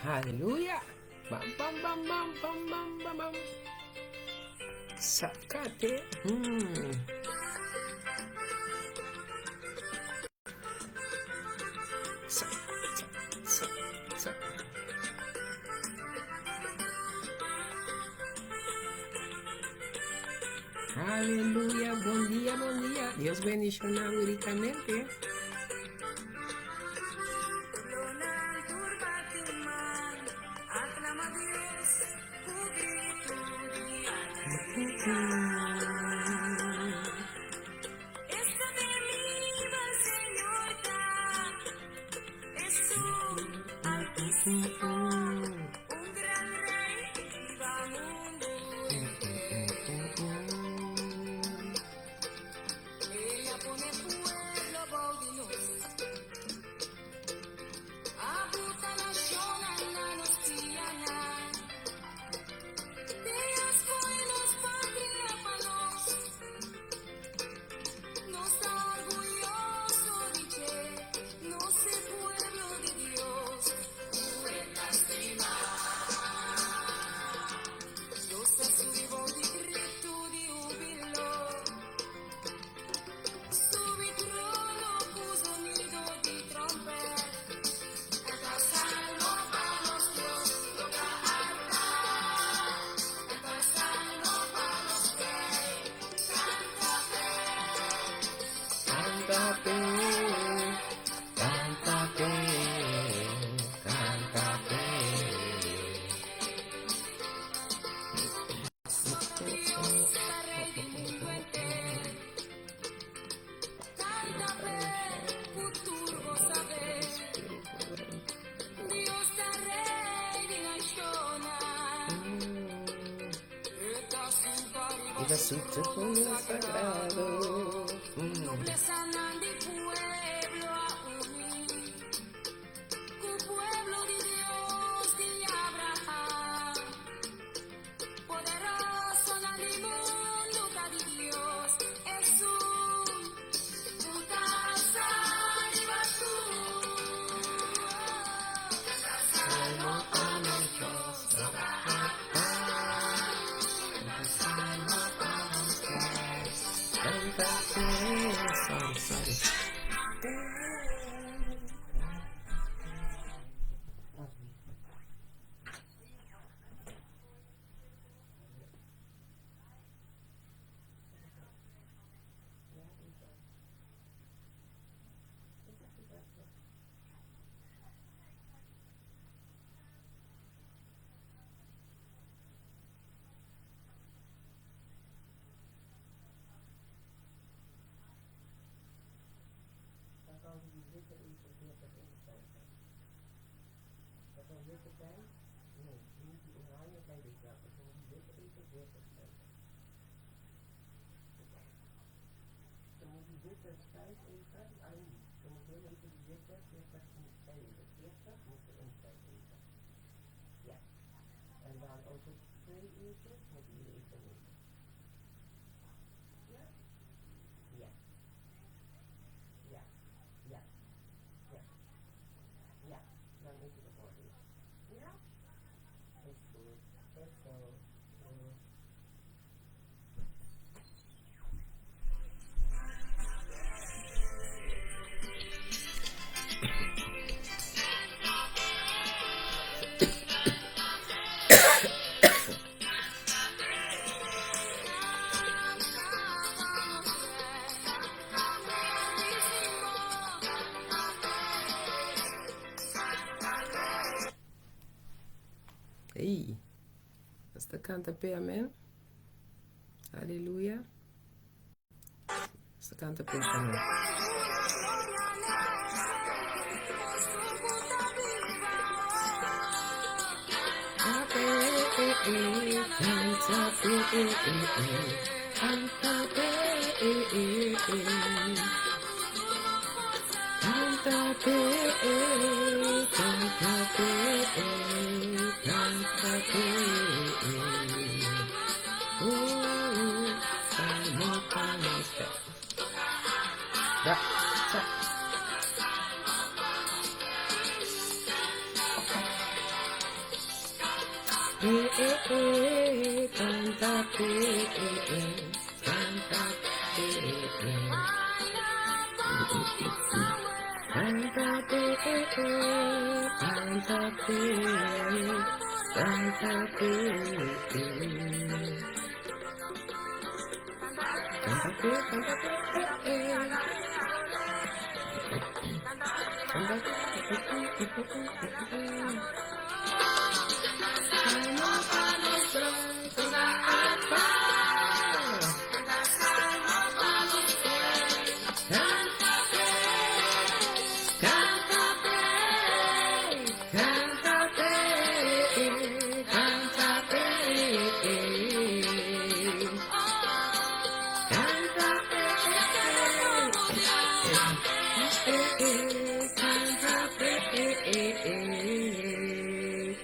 Haleluya! Bam bam bam bam bam bam bam bam. Sakate. Sa, sa, sa, sa. Aleluya, bon dia, bon dia. Dios bendiciona ricamente. Canta pe, canta pe, canta pe. Y la su trono sagrado. Sorry, sorry. Hey, basta canta pe, amen. Aleluya. Basta canta pe, amen. Canta pe, canta pe, canta pe, canta pe, canta pe. Oh, salmo pa nos Da, sa. Eh, eh, eh, canta pe, eh, eh, canta pe, eh. Canta pe, eh, eh, canta pe, canta pe, eh. Canta pe, canta pe, eh, eh. Canta pe, eh, eh, eh, eh, eh, eh.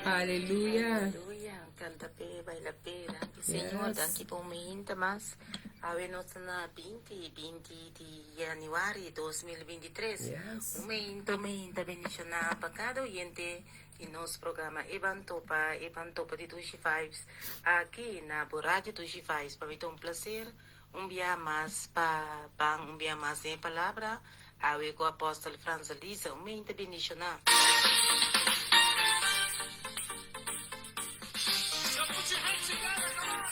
Aleluya. Aleluya. Canta pe, baila pe. Danki Señor. Yes. Danki pa un mainta mas. Awe nos ta na 20, 20 di januari 2023. Yes. Un mainta, un mainta bendiciona pa cada oyente di nos programa E Ban Topa, E Ban Topa di Dushi Vibes, aki na bo Radio Dushi Vibes. Pa mi ta un placer un bia mas pa ban un bia mas den e palabra awe cu Apostel Frans Elisa. Un mainta bendiciona. So put your hands together, come on.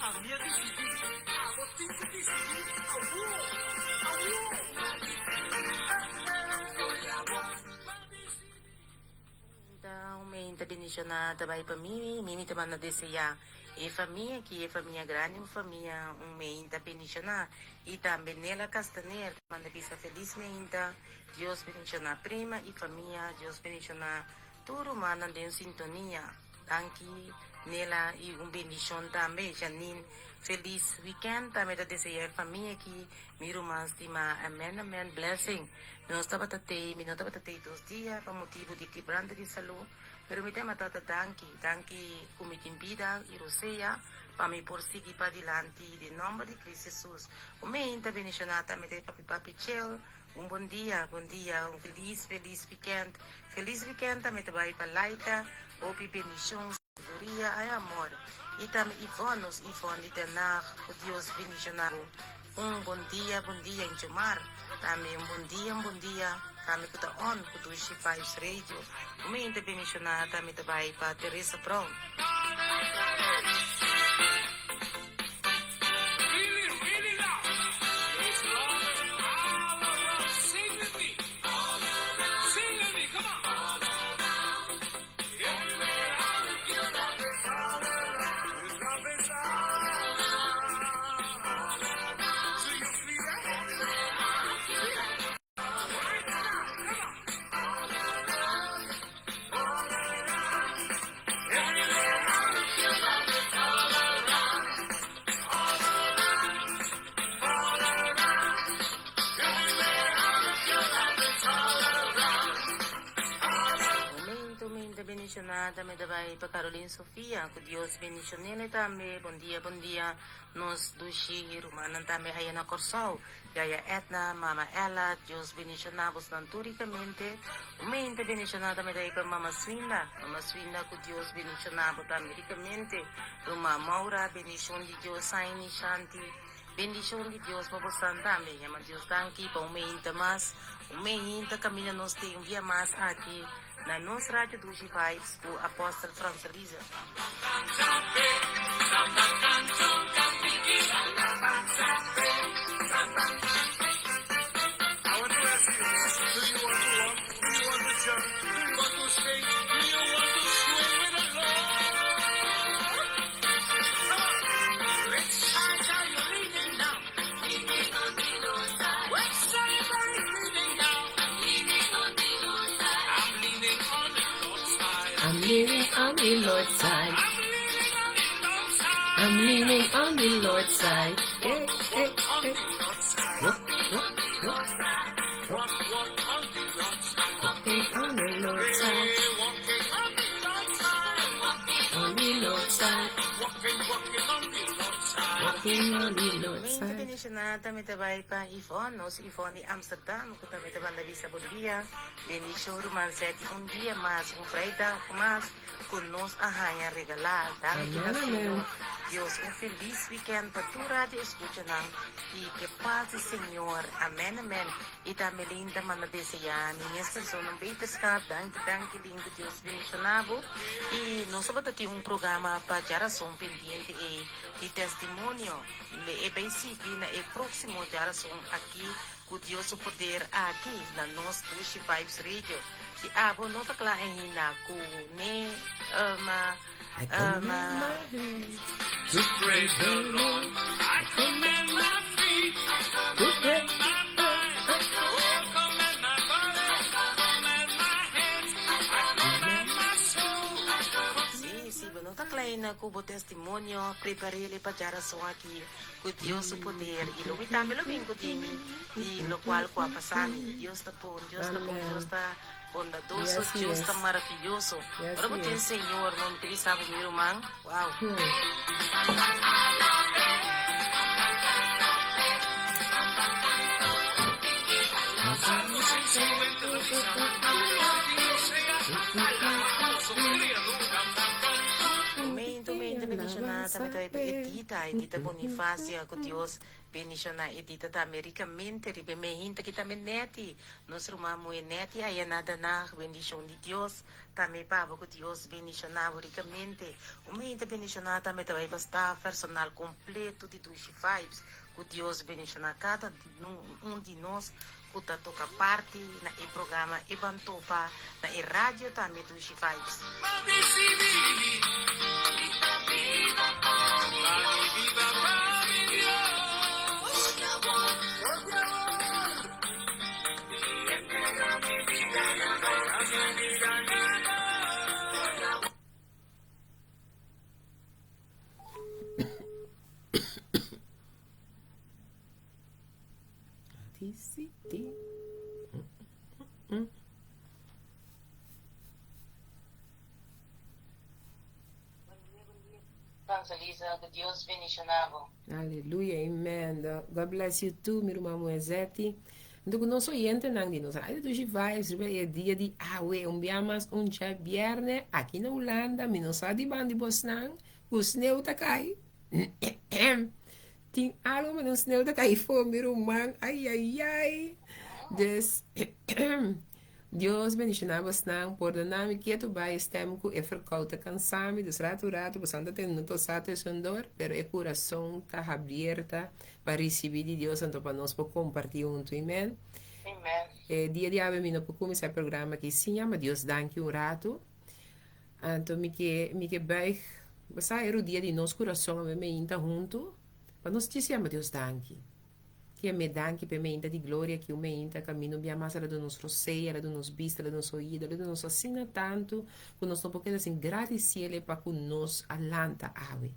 Ami a disidí, abo tin ku disidí, awo, awo. Ta un mainta bendiciona ta bay pa Mimi. Mimi ta manda desea e famia aki, e famia grandi, un famia un mainta bendiciona. Y tambe Nela Castaner ta manda bisa feliz mainta. Dios bendiciona prima y famia. Dios bendiciona tur rumannan den sintonia. Danki Nela y un bendicion tambe Janine. Feliz weekend tambe ta desea e famia aki. Mi ruman stima. Amen amen blessing. Mi no tabata tei, mi no tabata tei dos dia pa motibu di kibrante di salú, pero mi tema Tata danki, danki ku mi tin bida i rosea pa mi por sigui padilanti den nomber di Cristo Jesus. Un meinta bendishoná tambe ta e papi papi Chel. Un bon dia, bon dia, un felis felis weekend. Felis weekend tambe ta bai pa Laika, hopi bendishon, sabiduria i amor. I tambe Ivonne, nos Ivonne di Den Haag, ku Dios bendishoná bo. Un bon dia, bon dia Injomar. Tambe un bon dia, un bon dia tambe ku ta on ku Dushi Vibes Radio. Un mente bendishoná tambe ta bai pa Teresa Brown. Really, really loud. It's love all around. Sing with me. Sing with me. Come on. Everywhere I look, your love is all around. Your love is all around. Do you feel that? Right now. Come on. All around. All around. Everywhere I look, your love is all around. All around. All around. Everywhere I look, your love is all around. Momento, mente bendishoná tambe ta bai pa Caroline Sofia. Ku Dios bendishon'é tambe. Bon dia, bon dia. Nos dushi rumannan tambe aya na Kòrsou. Yaya Edna, Mama Ella, Dios bendishoná bosnan tur rikamente. Mente bendishoná tambe ta bai pa Mama Swinda. Mama Swinda, ku Dios bendishoná bo tambe rikamente. Ruma Maura, bendishon di Dios, Saini, Shanti. Bendishon di Dios pa bosnan tambe. Yama Dios danki pa un mainta mas. Un mainta kaminda nos tin un bia mas aki na nos Radio Dushi Vibes ku Apostel Frans Elisa. I want to ask you, do you want to walk? Do you want to jump? Do you want to shake? Do you want to swing with the Lord? Come on. Which side are you leaning now? Which side are you leaning now? I'm leaning on the Lord's side. I'm leaning on the Lord's side. I'm leaning on the Lord's side. I'm leaning on the Lord's side. Hey, hey, On hey. the Lord's side. Walk, walk, walk. Walk, walk on the Lord's side. Walking on the Lord's side. Hey, walking on the Lord's side. On the Lord's side. Walking, walking on the Lord's side. Mente bendishoná tambe ta bai pa Yvonne, nos Yvonne di Amsterdam ku tambe ta banda bisa bon dia. Bendishon ruman Zetty un dia mas, un vrijdag mas ku nos a haña regalá. Danki na Señor Dios. Un felis weekend pa tur radio escuchanan y ke paz di Señor. Amen amen. Y tambe Linda manda desea mi mes persona un beterschap. Danki danki Linda Dios bendiciona bo. Y nos tabata tin un programa pa djarason pendiente ey di testimonio. E bay sigui na e proximo djarason aki cu Dios su poder aki na nos Dushi Vibes Radio. Si abo no ta cla ainda cu ne ma I command my hands to praise the Lord. I command my feet, to praise my mind, I command my body, I command my hands, I command my soul. Si, si bo no ta cla ainda cu bo testimonio, preparele pa djarason aki cu Dios su poder y lo mi tambe lo bin cu dimi di locual cu a pasa mi. Dios ta bon, Dios ta bon, Amen. Dios ta Bondadoso, Yes, Dios ta yes. maraviyoso. Yes, Ora bo tin yes. Señor, no mi ta bisa bo mi ruman, wow. Hmm. Momento, momento bendiciona tambe ta e Edita, Edita Bonifacia, cu Dios bendiciona Edita tambe ricamente riba e mehinta ki tambe Netty, Nos ruman muhe Netty aya na Danag, bendishon di Dios tambe pa bo ku Dios bendishoná bo rikamente. Un mente bendishoná tambe ta bai pa staf personal kompleto di Dushi Vibes. Ku Dios bendishoná kada un di nos ku ta toka parti na e programa e ban topa na e radio tambe Dushi Vibes. Evangelisa, ku Dios bendiciona bo. Aleluya, amen. God bless you too, mi ruman Moezetti. Anto ku nos oyentenan di nos Radio Dushi Vibes riba e dia di awe, un bia mas un djabierne aki na Hulanda, mi no sa di ban di bosnan ku sneu ta kai. Tin algo manera un sneu ta kai for mi ruman, ai ai ai. Dus Dios bendiciona bosnan, pordona mi ketu bai e stem ku e verkoud ta kansa mi, dus ratu ratu bosan ta tende no tosa tusendor, pero e kurason ta habierta pa ricibi di Dios anto pa nos por comparti hunto, amen. Amen. E dia di awe mi no por cuminsa e programa aki sin yama Dios danki un rato, anto mi ke mi ke buig, bo sa e rodia di nos kurason awe meinta hunto pa nos djis yama Dios danki. Ki e me danki pa e meinta di gloria ki un meinta camino bia mas el a duna nos rosea, el a duna nos bista, el a duna nos oido, el a duna nos asina tanto cu nos no por keda sin gradiciele pa cu nos a lanta awe.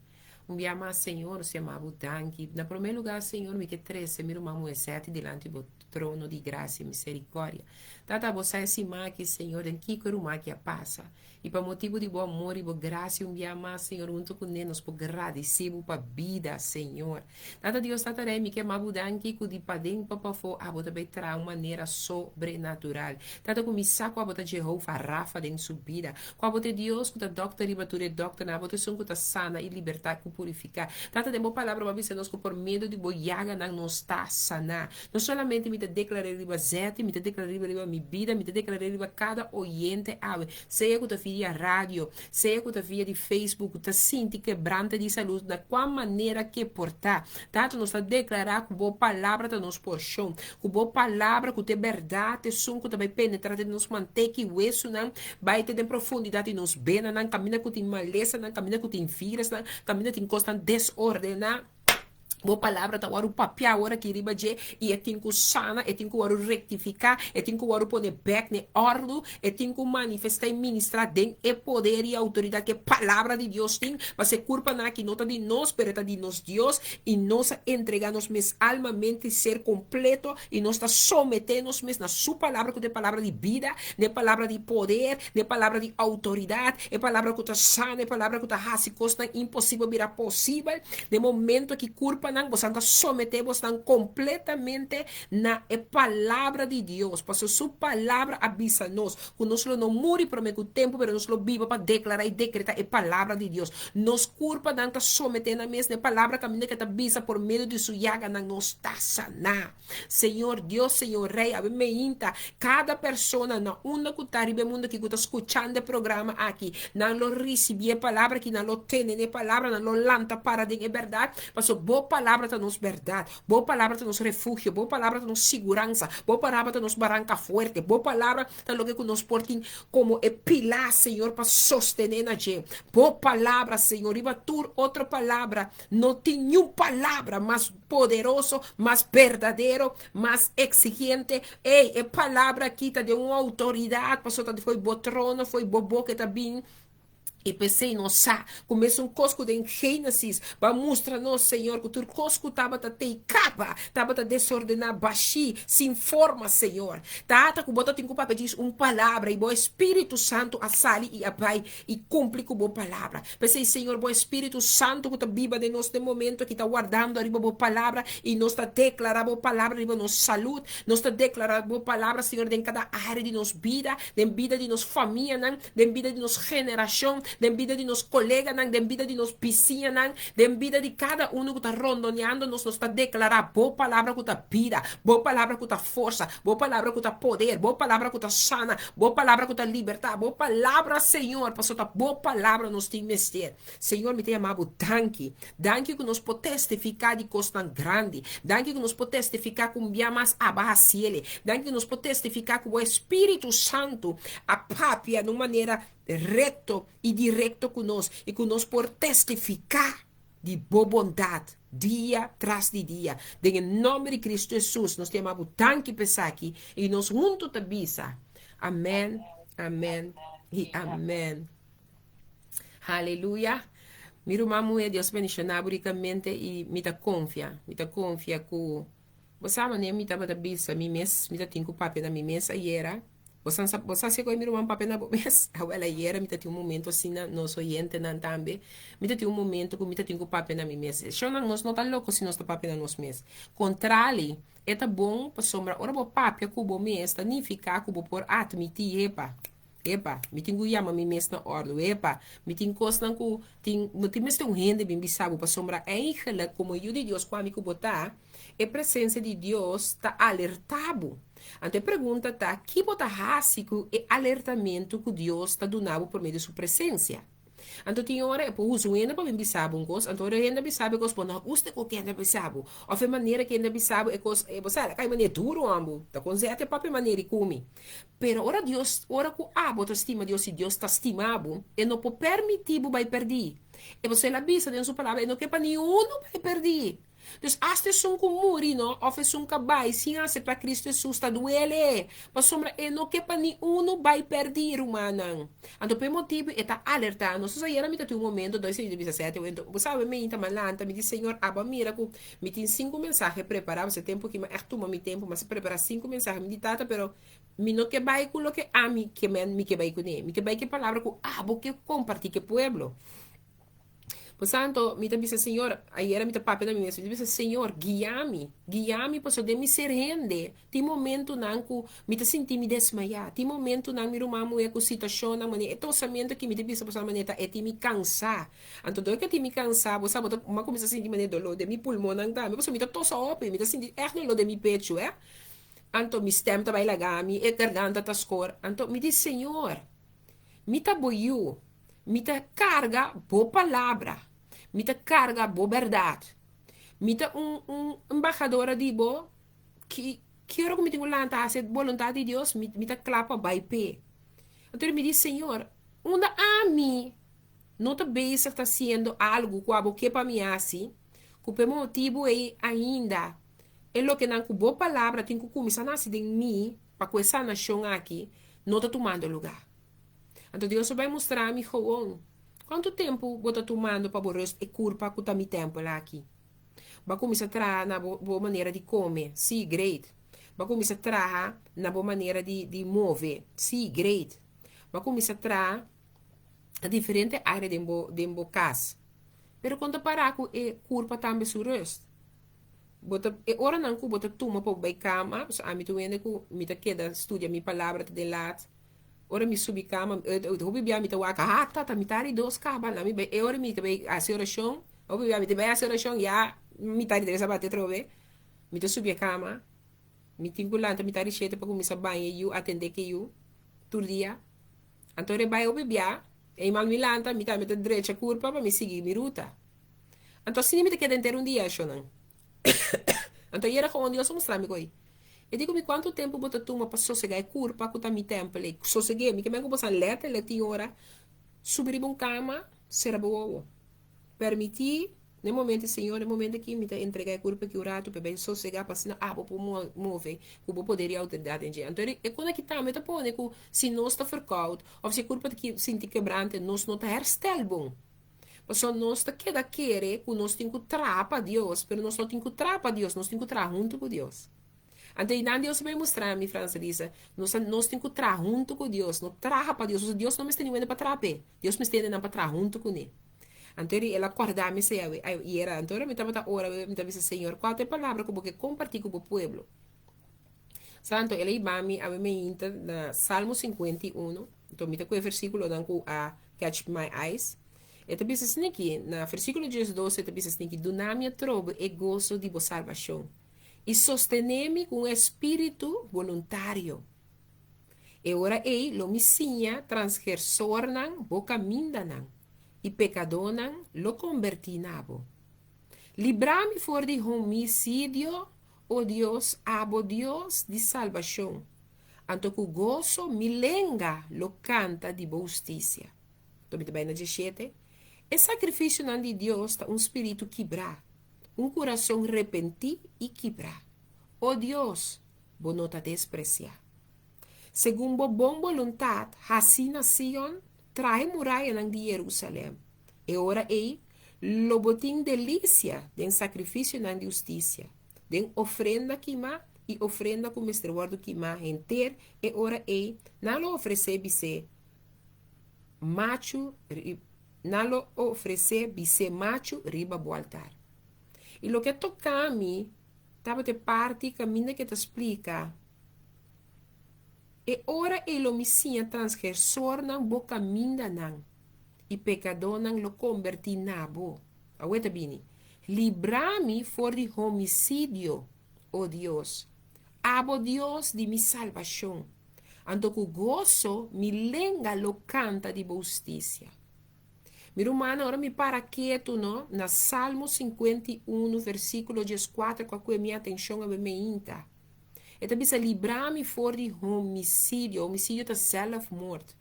Un bia mas, Señor, nos yama bo danki. Na prome lugar, Señor, mi ke trece mi ruman Moeseti dilanti bo trono di gracia y misericordia. Tata, bo sa e siman aki, Señor, den kico e ruman aki a pasa. I pa motibu di bo amor i bo grasia un bia mas, Señor, huntu ku ne nos por gradisí bo pa bida, Señor. Tata Dios, Tata Rei, mi ke ma bo danki ku di paden pa pafó abo ta bai traha un manera sobrenatural. Tata, ku mi sa ku abo ta Jehovah Rafa den su bida, ku abo ta e Dios ku ta dòkter riba tur e dòkternan, abo ta esun ku ta sana i libertá ku purifiká. Tata, den bo palabra bo a bisa nos ku por medio di bo yaganan nos ta saná. No solamente mi ta deklar'é riba Zetty, mi ta deklar'é riba riba mi bida, mi ta deklar'é riba kada oyente awe, sea ku ta via radio, sea ku ta via di Facebook, ku ta sinti kebrante di salud na kua manera ke por ta. Tata, nos ta deklará ku bo palabra ta nos porshon, ku bo palabra ku ta e bèrdat, esun ku ta bai penetrá den nos manteka i wesunan, bai te den profundidat di nos benanan, kaminda ku tin malesanan, kaminda ku tin virusnan, kaminda tin kosnan desordená. Bo palabra ta wòrdu papiá awor aki riba dje i e tin ku sana, e tin ku wòrdu rektifiká, e tin ku wòrdu pone bèk na e òrdu, e tin ku manifestá i ministrá den e poder i outoridat ku e Palabra di Dios tin. Pasobra e kurpanan aki no ta di nos, pero e ta di nos Dios, i nos a entregá nos mes alma, mente i ser kompleto, i nos ta someté nos mes na Su Palabra ku ta e Palabra di bida, na e Palabra di poder, na e Palabra di outoridat, e Palabra ku ta sana, e Palabra ku ta hasi kosnan imposibel bira posibel. Den momento ki kurpanan, bosan ta someté bosnan kompletamente na e Palabra di Dios, pasobra Su Palabra a bisa nos ku nos lo no muri promé ku tempu, pero nos lo biba pa deklará i dekretá e Palabra di Dios. Nos kurpanan ta someté nan mes na e Palabra kaminda ku e ta bisa por medio di Su yaganan nos ta saná. Señor Dios, Señor Rey, awe meinta cada persona na unda cu ta riba e mundo aki cu ta scuchando e programa aki, nan lo ricibi e palabra aki, nan lo tene na e palabra, nan lo lanta para den e berdad, pasobra Bo palabra ta nos berdad, Bo palabra ta nos refugio, Bo palabra ta nos siguransa, Bo palabra ta nos baranca fuerte, Bo palabra ta loke cu nos por tin como e pilar, Señor, pa sostene na dje. Bo palabra, Señor, riba tur otro palabra, no tin niun palabra mas poderoso, mas berdadero, mas exigente. Ey, e palabra aki ta den un autoridad, pasobra ta fo'i bo trono, fo'i bo boca e ta bin. I p'esei nos sa ku mesun kos ku den Génesis, Bo a mustra nos, Señor, ku tur kos ku tabata tei kaba, tabata desordená, bashí, sin forma, Señor. Tata, ku Bo ta tin ku papia djis un palabra, i Bo Espíritu Santu a sali i a bai i kumpli ku Bo palabra. P'esei, Señor, Bo Espíritu Santu ku ta biba den nos den momento aki ta wardando ariba Bo Palabra i nos ta deklará Bo Palabra riba nos salud. Nos ta deklará Bo Palabra, Señor, den kada área di nos bida, den bida di nos famianan, den bida di nos generashon, den bida di nos koleganan, den bida di nos bisiñanan, den bida di kada unu ku ta rondoneando nos. Nos ta deklará Bo Palabra ku ta bida, Bo Palabra ku ta forsa, Bo Palabra ku ta poder, Bo Palabra ku ta sana, Bo palabra ku ta libertá, Bo palabra, Señor, pasobra ta Bo palabra nos tin mester. Señor, mi ta yama Bo danki. Danki ku nos por testifiká di kosnan grandi. Danki ku nos por testifiká ku un bia mas aba hasiele. Danki ku nos por testifiká ku Bo Espíritu Santu a papia na un manera rekto i direkto ku nos i ku nos por testifiká di Bo bondat dia tras di dia. Den e nomber di Cristo Jesus nos ta yama Bo danki pa esaki y nos hunto ta bisa, Amen, amen y amen. Haleluya. Mi ruman muhe, Dios bendiciona bo ricamente y mi ta confia, mi ta confia cu bo sa manera mi tabata bisa mi mes, mi ta tin cu papia na mi mes ayera. Bo sa bo sa si koe mi ruman papia na bo mes? Awel ayera mi ta tin un momento asina, nos oyentenan tambe, mi ta tin un momento ku mi ta tin ku papia na mi mes. Shownan nos no ta loko si nos ta papia na nos mes. Kontrali, e ta bon pasobra ora bo papia ku bo mes ta nifiká ku bo por atmití, Epa, epa, mi tin ku yama mi mes na òrdu. Epa, mi tin kosnan ku tin, no tin mester un hende bin bisa bo pasobra eigentlik komo yu di Dios ku ami ku bo ta, E presensia di Dios ta alertá bo. Anto e pregunta ta, ki bo ta hasi ku e alertamentu ku Dios ta duna bo por medio di su presensia? Anto tin ora e por usa un hende pa bin bisa bo un kos, anto ora e hende a bisa bo e kos, bo no a gusta e kos ku e hende a bisa bo, òf e manera ku e hende a bisa bo e kos, bo sa, el a kai manera duru hombo, ta kon zèt e papia manera i ku mi. Pero ora Dios, ora ku abo ta stima Dios i Dios ta stima bo, e no por permití bo bai pèrdí. E pasobra el a bisa den su palabra, e no ke pa niunu bai pèrdí. Dus asta esun ku muri no, òf esun ka bai sin aseptá Kristu Hesus ta duele, pasobra e no ke pa ni unu bai pèrdí, rumannan. Anto pa e motibu e ta alertá nos. Nos ayera mi ta tin un momento, dòi señor ta bisa sete oe, bo sabe mi ainda ta lanta, mi di Señor abo a mira ku mi tin sinku mensahe prepará, pasobra e tempu aki mi a ègt tuma mi tempu, mi a prepará sinku mensahe, mi di Tata pero mi no ke bai ku loke ami ke men mi ke bai kuné, mi ke bai ku e palabra ku abo ke kompartí ku e pueblo. Por tanto, mi ta bisa Señor, ayera mi ta papia na mi mes, mi ta bisa Señor, guia mi, guia mi pasobra den mi ser hende tin momentonan ku mi ta sinti mi desmayá, tin momentonan mi ruman muhé ku situashonnan manera e tosamentu aki mi ta bisa pasobra manera ta e tin mi kansá. Anto dor ku e tin mi kansá, bo sa bo ta mi a kuminsá sinti manera doló den mi pulmonnan tambe pasobra mi ta tosa hopi, mi ta sinti ègt doló den mi pechu eh. Anto mi stèm ta bai laga mi, e garganta ta skor, anto mi di Señor, mi ta bo yu. Mi ta karga bo palabra. Mi ta karga bo bèrdat. Mi ta un un embahadora di bo ki ki ora ku mi tin ku lanta hasi e boluntat di Dios mi mi ta kla pa bai p'e. Anto mi di, Señor, unda ami no ta bezig ta hasiendo algu ku abo ke pa mi hasi? Ku pa e motibu ei ainda e lokenan ku bo palabra tin ku kuminsá nase den mi pa ku e sanashon aki no ta tumando lugá. Anto Dios a bai mustra mi gewoon, Kuantu tempu bo ta tumando pa bo rust e kurpa ku ta mi tèmpel aki? Bo a kuminsá traha na bo bo manera di kome? Sí, great. Bo a kuminsá traha na bo manera di di move? Sí, great. Bo a kuminsá traha na diferente área den bo den bo kas. Pero kon ta pará ku e kurpa tambe su rust? Bo ta e oranan ku bo ta tuma pa bo bai kama, pasobra ami ta un hende ku mi ta keda studia mi palabra te den lat. Ora mi subi kama, hopi bia mi ta wak, ah tata mi ta di dos kaba, na mi bai e ora mi ta bai hasi orashon, hopi bia mi ta bai hasi orashon ya mitad di tres a bati atrobe, mi ta subi e kama, mi tin ku lanta mitad di shete pa kuminsá baña e yu, atendé ku e yu tur dia. Anto ora e bai hopi bia, e mal mi lanta, mi tambe ta drecha kurpa pa mi sigui mi ruta. Anto asina mi ta keda henter un dia, shonnan. Anto ayera gewoon Dios a mustra mi koe. E di ku mi, Kuantu tempu bo ta tuma pa sosegá e kurpa ku ta mi tèmpel ei? Soseg'é, mi ke men ku bo sa lèterlik tin ora subi riba un kama, sera bo wowo. Permití Na e momento, Señor, na e momento aki mi ta entregá e kurpa aki un ratu pa e bai sosegá pa asina abo por move ku bo poder i outoridat den dje. Anto e kon aki tambe ta pone ku si nos ta ferkout òf si e kurpa ta sinti kebrante nos no ta herstel bon. Pasobra nos ta keda kere ku nos tin ku traha pa Dios, pero nos no tin ku traha pa Dios, nos tin ku traha huntu ku Dios. Anto einan Dios a bai mustra mi, Frans a bisa, nos nos tin ku traha huntu ku Dios, no traha pa Dios, pasobra Dios no mester niun hende pa traha p'e, Dios mester hendenan pa traha huntu kuné. Anto el a kòrda mi esei awe, ayera. Anto ora mi tabata ora, mi ta bisa, Señor, kua ta e palabra ku bo ke kompartí ku bo pueblo? Santo, el a hiba mi awe meinta na Salmo 51. Anto mi ta ku e versíkulonan ku a catch my eyes. E ta bisa asina aki, na versíkulo 12 e ta bisa asina aki, Duna mi atrobe e goso di bo salbashon, i sostené mi ku un espíritu boluntario. E ora ei lo mi siña transgersornan bo kamindanan, i pekadónan lo kombertí na bo. Libra mi for di homisidio, o Dios, abo Dios di salbashon, anto ku goso mi lenga lo kanta di bo hustisia. Anto mi ta bai na dieshete, E sakrifisionan di Dios ta un spiritu kibrá, un kurason repentí i kibrá. O Dios, bo no ta despresiá. Segun bo bon boluntat, hasi na Sion, traha e murayanan di Jerusalèm. E ora ei, lo bo tin delisia den sakrifisionan di hustisia, den ofrenda kimá i ofrenda ku mester wòrdu kimá henter, e ora ei, nan lo ofresé bisé machu nan lo ofresé bisé machu riba bo altar. I loke a toká mi tabata e parti kaminda ku e ta splika, E ora ei lo mi siña transgresornan bo kamindanan, i pekadónan lo kombertí na bo. Awe ta bini, Libra mi for di homisidio, o Dios, abo Dios di mi salbashon, anto ku goso mi lenga lo kanta di bo hustisia. Mi rumannan, ora mi para ketu, no, na Salmo 51, versíkulo 14, ku a kue mi atenshon awe meinta. E ta bisa, Libra mi for di homisidio. Homisidio ta zelfmoord.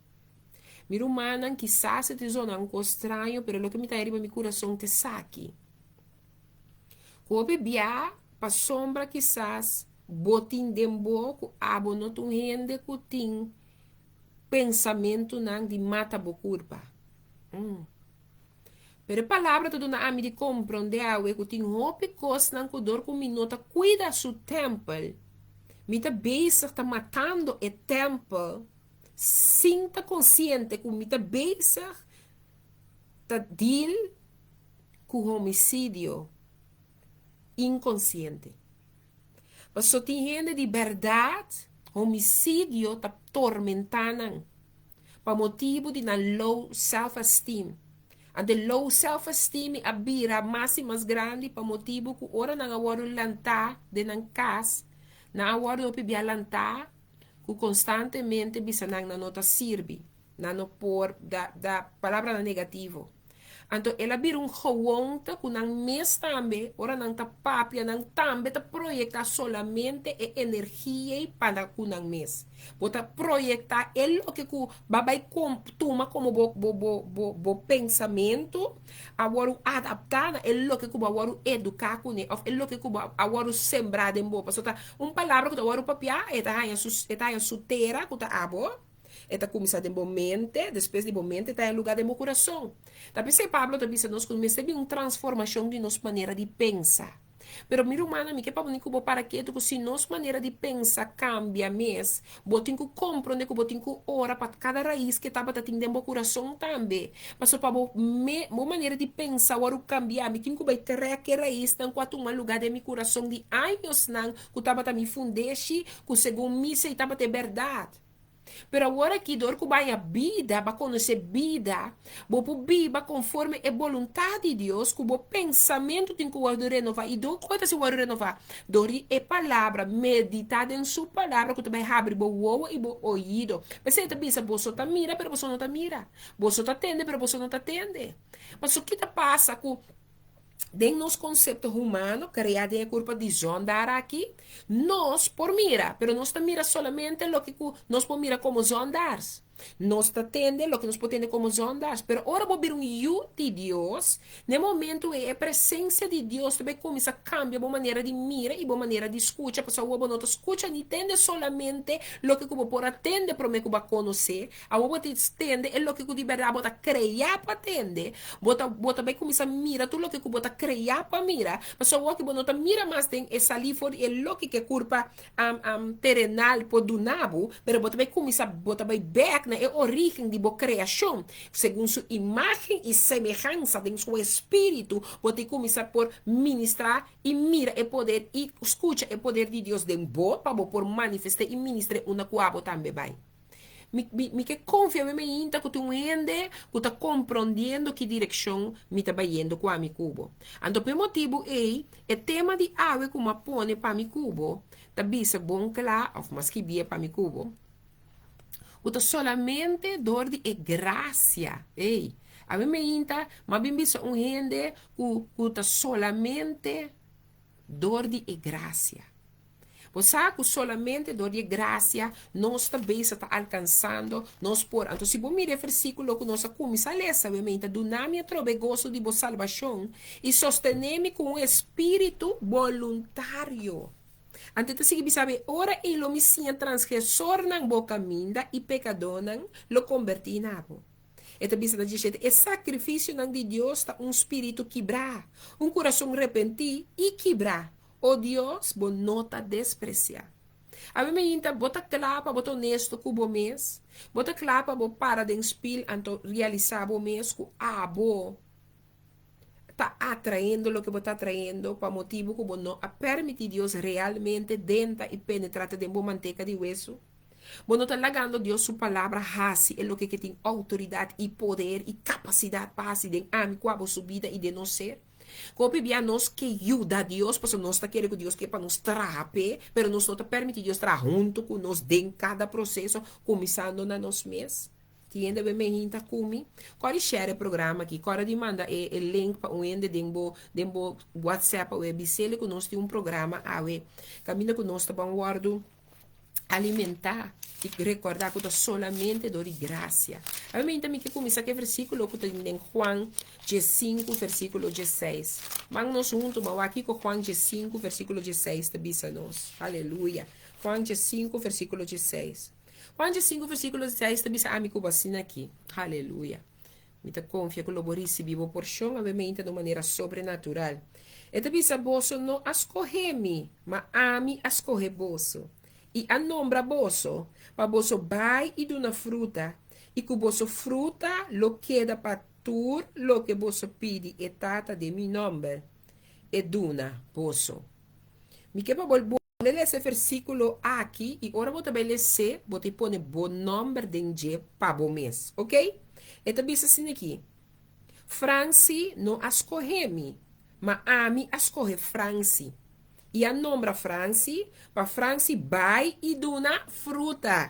Mi rumannan, kisas e ta zona un kos straño, pero loke mi ta riba mi kurason ta esaki. Ku hopi bia, pasobra kisas bo tin den bo ku abo no ta un hende ku tin pensamentunan di mata bo kurpa. Mm. Pero e palabra ta duna ami di komprondé awe ku tin hopi kosnan ku dor ku mi no ta kuida su tèmpel, mi ta bezig ta matando e tèmpel sin ta konsiente ku mi ta bezig ta deal ku homisidio inkonsiente. Paso tin hende di bèrdat homisidio ta tormentá nan. pa motibu di nan low self esteem. Anto e low self esteem a bira mas i mas grandi pa motibu ku ora nan a wòrdu lantá den nan kas, nan a wòrdu hopi bia lantá ku konstantemente bisa nan nan no ta sirbi, nan no por da da palabranan negativo. Anto el a bira un gewoonte ku nan mes tambe, ora nan ta papia, nan tambe ta proyektá solamente e energia ei pa ku nan mes. Bo ta proyektá e loke ku bo a bai tuma komo bo bo bo bo bo pensamentu a wòrdu adaptá na e loke ku bo a wòrdu eduká kuné òf e loke ku bo a wòrdu sembrá den bo. Pasobra ta un palabra ku ta wòrdu papiá e ta haña su e ta haña su tera ku ta abo. E ta kuminsá den bo mente, despues di bo mente ta haña lugá den bo kurason. Ta p'esei Pablo ta bisa nos ku mester bin un transformashon di nos manera di pensa. Pero mi rumannan, mi ke pa bo ni ku bo para ketu ku si nos manera di pensa kambia mes, bo tin ku komprondé ku bo tin ku ora pa kada rais ke tabata tin den bo kurason tambe. Pasobra pa bo me bo manera di pensa wòrdu kambiá, mi tin ku bai trèk e raisnan ku a tuma lugá den mi kurason di añosnan ku tabata mi fundeshi, ku segun mi sei tabata e bèrdat. Pero awor aki dor ku baña bida, ba konosé bida, bo por biba konforme e boluntat di Dios, ku bo pensamentu tin ku wòrdu renová. I dor ku e ta si wòrdu renová? Dor di e Palabra, meditá den Su Palabra ku ta bai habri bo wowo i bo oido. P'esei e ta bisa, Boso ta mira, pero boso no ta mira. Boso ta tende, pero boso no ta tende. Pasobra ki ta pasa ku Den nos konsepto humano, kreá den e kurpa di zondar aki, nos por mira, pero nos ta mira solamente loke ku nos por mira komo zondars. Nos ta tende loke nos por tende komo zondars. Pero ora bo bira un yu di Dios, na e momentu ei e presensia di Dios ta bai kuminsá kambia bo manera di mira i bo manera di skucha, pasobra awor bo no ta skucha ni tende solamente loke ku bo por a tende promé ku bo a konosé, Awor bo ta tende e loke ku di bèrdat bo ta kreá pa tende. Bo ta bo ta bai kuminsá mira tur loke ku bo ta kreá pa mira. Pasobra awor ki bo no ta mira mas den e salí for di e loke ku e kurpa terenal por duna bo, pero bo ta bai kuminsá bo ta bai bèk na e orígen di bo kreashon. Segun su imágen i semehansa den su espíritu bo ta kuminsá por ministrá i mira e poder i skucha e poder di Dios den bo pa bo por manifest'é i ministr'é unda ku abo tambe bai. Mi, mi, mi ke konfia mi mainta ku tin un hende ku ta komprondiendo ki direkshon mi ta bayendo ku ami ku bo. Anto p'e motibu ei, e tema di awe ku m'a pone pa mi ku bo ta bisa bon kla, òf m'a skibié pa mi ku bo, ku ta solamente dor di e grasia ei. Awe mainta m'a bin bisa un hende ku, ku ta solamente dor di e grasia. Bo sa ku solamente dor di e grasia nos ta bezig ta alkansando nos por. Anto si bo mira e versíkulo ku nos a kuminsá lesa, bo mei ta duna mi atrobe e goso di bo salbashon i sostené mi ku un espíritu boluntario. Anto e ta sigui bisa mi, Ora ei lo mi siña transgresornan bo kaminda i pekadónan lo kombertí na bo. E ta bisa na djishete, E sakrifisionan di Dios ta un spiritu kibrá, un kurason repentí i kibrá. O Dios, bo no ta despresiá. Awe mainta bo ta kla pa bo ta honesto ku bo mes? Bo ta kla pa bo para den spil anto realisá bo mes ku abo ta atraendo loke bo ta atraendo pa motibu ku bo no a permití Dios realmente denta i penetrá te den bo manteka di wesu? Bo no ta lagando Dios su Palabra hasi e loke ke tin outoridat i poder i kapasidat pa hasi den ami ku abo su bida i den nos ser? Hopi bia nos ke yuda Dios pasobra nos ta kere ku Dios ke pa nos traha p'e, pero nos no ta permití Dios traha huntu ku nos den kada proseso, kuminsando na nos mes. Tin hende awe mehinta ku mi? Kòrda di share e programa aki, kòrda di manda e e link pa un hende den bo den bo WhatsApp awe, bis'el ku nos tin un programa awe kaminda ku nos ta ban wòrdu alimentá i rekordá ku ta solamente dor di grasia. Awe mi ta mi ke kuminsá ku e versíkulo ku ta den Juan diesinku versíkulo diesseis. Ban nos huntu ban wak kiko Juan diesinku versíkulo diesseis ta bisa nos. Aleluya. Juan diesinku versíkulo diesseis. Juan diesinku versíkulo diesseis ta bisa ami ku bo asina aki. Aleluya. Mi ta konfia ku lo bo risibí bo porshon awe meinta di un manera sobrenatural. E ta bisa, Boso no a skohé mi, ma ami a skohé boso, i a nombra boso, pa boso bai i duna fruta, i ku boso fruta lo keda pa tur loke boso pidi e Tata den mi nòmber, e duna boso. Mi ke pa bo bolbe lesa e versíkulo aki i ora bo ta bai les'é, bo ta pone bo nòmber den dje pa bo mes. Oké? E ta bisa asina aki, Franci no a skohé mi, ma ami a skohe Franci i a nombra Franci pa Franci bai i duna fruta.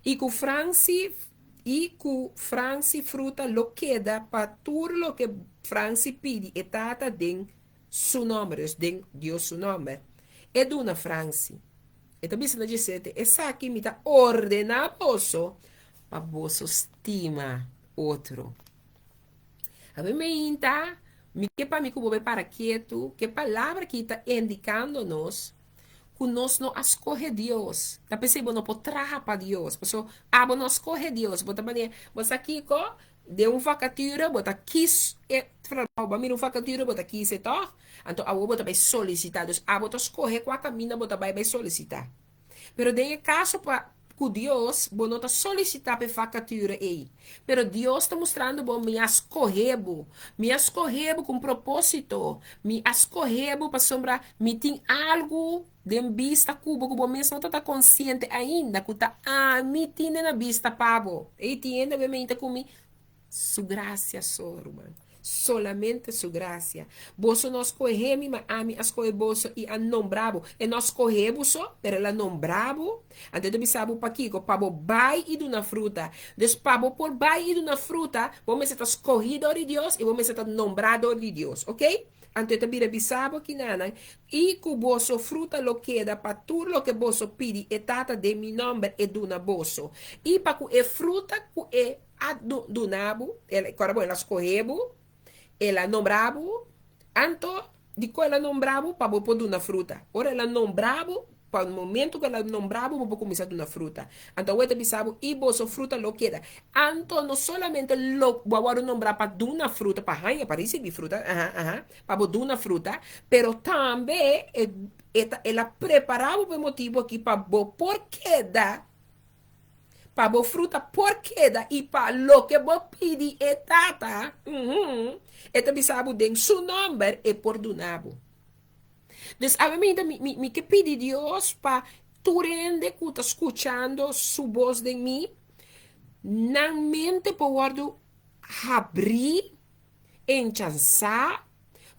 I ku Franci. I ku Fransi fruta lo keda pa tur loke Fransi pidi e Tata den Su nòmber, dus den Dios su nòmber, e duna Fransi. E ta bisa na diesete, Esaki mi ta ordená boso, pa boso stima otro. Awe meinta, mi ke pa mi ku bo bai para ketu, ku e palabra aki ta indikando nos ku nos no a skohe Dios. Ta p'esei bo no por traha pa Dios, paso abo no a skohe Dios. Bo ta manera, bo sa kiko? Den un vakatura bo ta kis e trabou. Bo a mira un vakatura bo ta kis e tòg? Anto awor bo ta bai solisitá. Dus abo ta skohe kua kaminda bo ta bai bai solisitá. Pero den e kaso pa ku Dios, bo no ta solisitá pa e vakatura ei. Pero Dios ta mustrando bo, Mi a skohe bo. Mi a skohe bo ku un propósito. Mi a skohe bo pasobra mi tin algu den bista ku bo ku bo mes no ta ta konsiente ainda ku ta ami tin den na bista pa bo. Ei tin hende awe meinta ku mi Su gracia so, ruman. Solamente Su gracia. Boso no a scohe mi, ma ami a scohe boso y a nombra bo. E no a scohe bo so, pero el a nombra bo. Anto e ta bisa bo pakico? Pa bo bay y duna fruta. Dus pa bo por bay y duna fruta, bo mester ta scohi dor di Dios y bo mester ta nombra dor di Dios. Ok? Anto e ta bira bisa bo kinanan, Y cu boso fruta lo keda pa tur loke boso pidi e Tata den mi nomber e duna boso. Y pa cu e fruta cu e a duna bo, el, kòrda bo, el a skohe bo, el a nombra bo, anto dikon el a nombra bo? Pa bo por duna fruta. Ora el a nombra bo, pa momento ku el a nombra bo, bo por kuminsá duna fruta. Anto awor e ta bisa bo, i boso fruta lo keda. Anto no solamente lo bo a wòrdu nombrá pa duna fruta, pa haña, pa risibí fruta, aha, aha, pa bo duna fruta, pero tambe e, e ta, el a prepará bo pa e motibu aki pa bo por keda Pa bo fruta por keda i pa loke bo pidi e Tata, e ta bisa bo den su nòmber e por duna bo. Dus awe mi ta mi ke pidi Dios pa tur hende ku ta skuchando su bos den mi, nan mente por wòrdu habrí enchansá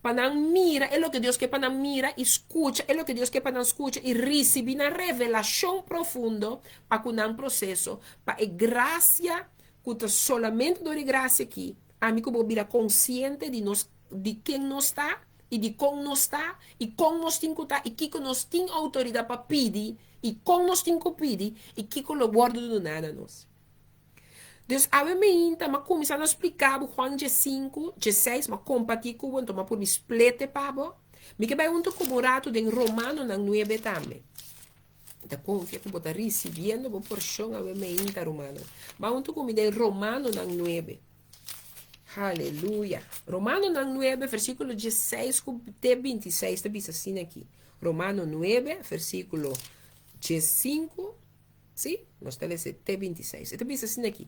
pa nan mira e loke Dios ke pa nan mira i skucha e loke Dios ke pa nan skucha i risibí nan revelashon profundo pa ku nan proseso, pa e grasia ku ta solamente dor di grasia aki ami ku bo bira konsiente di nos di ken nos ta i di kon nos ta i kon nos tin ku ta i kiko nos tin outoridat pa pidi i kon nos tin ku pidi i kiko lo wòrdu duná na nos. Dus awe meinta m'a kuminsá na spliká bo Juan diesinku, dieseis, m'a kompartí ku bo, anto m'a purbi splete pa bo. Mi ke bai huntu ku bo un ratu den Romanonan nuebe tambe. Mi ta konfia ku bo ta risibiendo bo porshon awe meinta, rumannan. Bai huntu ku mi den Romanonan nuebe. Haleluya! Romanonan nuebe, versíkulo dieseis ku te bintiseis ta bisa asina aki. Romano nuebe, versíkulo diesinku. Sí, nos ta lesa te 26. E ta bisa asina aki,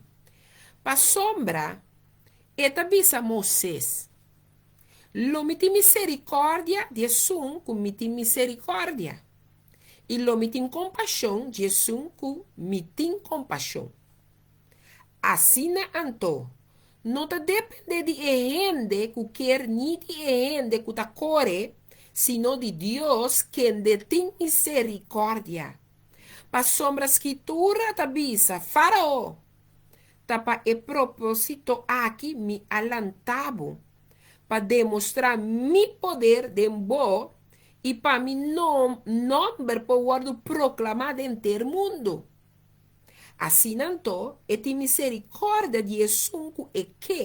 Pasobra e ta bisa Moises, Lo mi tin miserikòrdia di esun ku mi tin miserikòrdia, i lo mi tin kompashon di esun ku mi tin kompashon. Asina anto, no ta dependé di e hende ku kier ni di e hende ku ta kore, sino di Dios kende tin miserikòrdia. Pasobra Skritura ta bisa, Fárao, ta pa e propósito aki mi a lanta bo, pa demostrá mi poder den bo i pa mi nòmber por wòrdu proklamá den henter mundu. Asina anto, e tin miserikòrdia di esun ku e ke,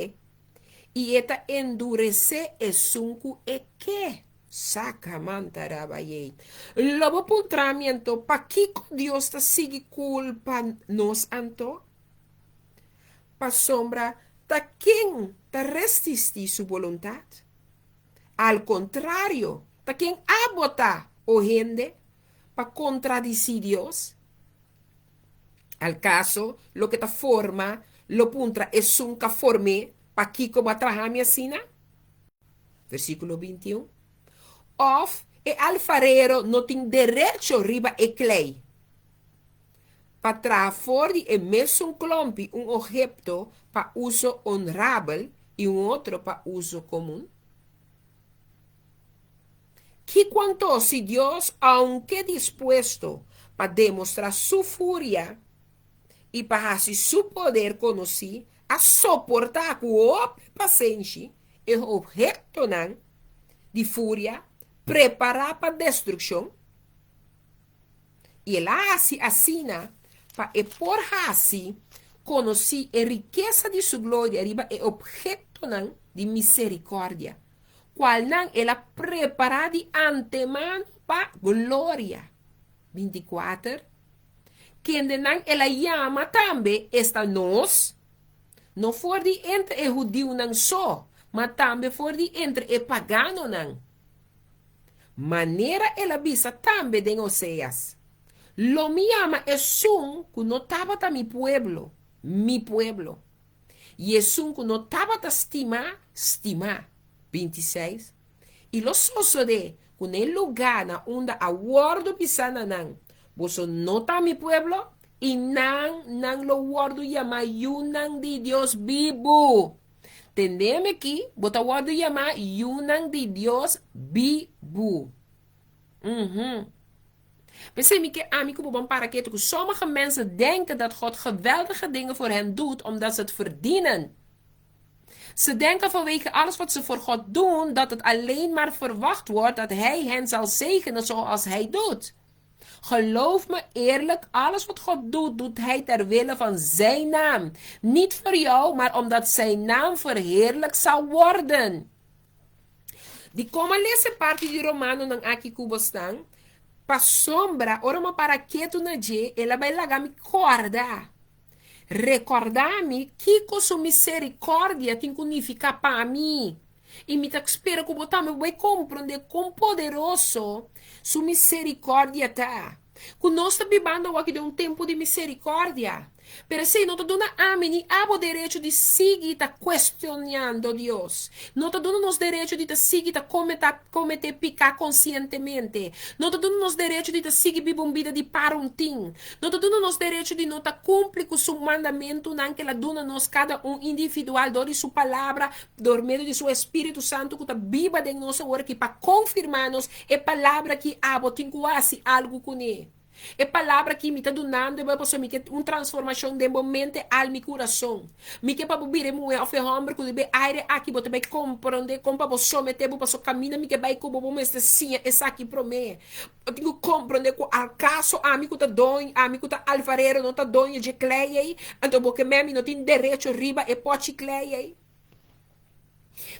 i e ta enduresé esun ku e ke. Sakamantarabayey. Lo bo puntra mi anto, pakiko Dios ta sigui kulpa nos anto? Pasobra ta ken ta resistí su boluntat? Al kontrario, ta ken abo ta, o hende, pa kontradisí Dios? Al kaso, loke ta forma lo puntra esun ka form'é, Pakiko bo a traha mi asina? Versíkulo 21. Òf e alfarero no tin derecho riba e klei pa traha for di e mesun klompi un oheto pa uso onrabel i un otro pa uso komun? Kiko anto si Dios, ounke dispuesto pa demostrá su furia, i pa hasi su poder konosí, a soportá ku hopi pasenshi e ophetonan di furia prepará pa destrukshon, i el a hasi asina pa e por hasi konosí e rikesa di su gloria riba e ophetonan di miserikòrdia, kualnan el a prepará di antemano pa gloria. 24, Kendenan el a yama tambe, esta nos, no for di entre e hudiunan so, ma tambe for di entre e paganonan. Manera el a bisa tambe den Oseas, Lo mi yama esun ku no tabata mi pueblo, mi pueblo, i esun ku no tabata stimá, stimá. 26, I lo sosodé ku na e lugá na unda a wòrdu bisá na nan, Boso no ta mi pueblo, i nan, nan lo wòrdu yamá yunan di Dios bibu. Tendé mi aki, bo ta wòrdu yamá yunan di Dios bibu. Uhum. P'esei mi ke ami ku bo ban para ketu ku sommige mensen denken dat God geweldige dingen voor hen doet omdat ze het verdienen. Ze denken vanwege alles wat ze voor God doen dat het alleen maar verwacht wordt dat Hij hen zal zegenen zoals Hij doet. Geloof me eerlijk, alles wat God doet, doet Hij ter wille van Zijn naam. Niet voor jou, maar omdat Zijn naam verheerlijk zal worden. Dikon m'a lesa e parti di Romanonan aki ku bo stan? Pasobra ora m'a para ketu na dje, el a bai laga mi kòrda. Rekòrdá mi kiko su miserikòrdia tin ku nifiká pa mi. I mi ta spera ku bo tambe bo bai komprondé kon poderoso su miserikòrdia ta. Ku nos ta bibando awor aki den un tempu di miserikòrdia. Pero esei no ta duna ami ni abo derecho di sigui ta kuestionando Dios. No ta duna nos derecho di ta sigui ta kometa kometé piká konsientemente. No ta duna nos derecho di ta sigui biba un bida di paruntin. No ta duna nos derecho di no ta kumpli ku su mandamentunan ku el a duna nos kada un individual dor di su Palabra, dor medio di su Espíritu Santu ku ta biba den nos awor aki pa konfirmá nos e palabra ki abo tin ku hasi algu kuné. E palabra aki mi ta dunando bo pasobra mi ke un transformashon den bo mente, alma i kurason. Mi ke pa bo bira e muhé òf e hòmber ku riba e aire aki bo ta bai komprondé kon pa bo someté bo pasobra kaminda mi ke bai ku bo, bo mester siña esaki promé. Bo tin ku komprondé ku akaso ami ku ta doño, ami ku ta alfarero no ta doño dje klei ei, anto bo ke mei mi no tin derecho riba e pòchi klei ei.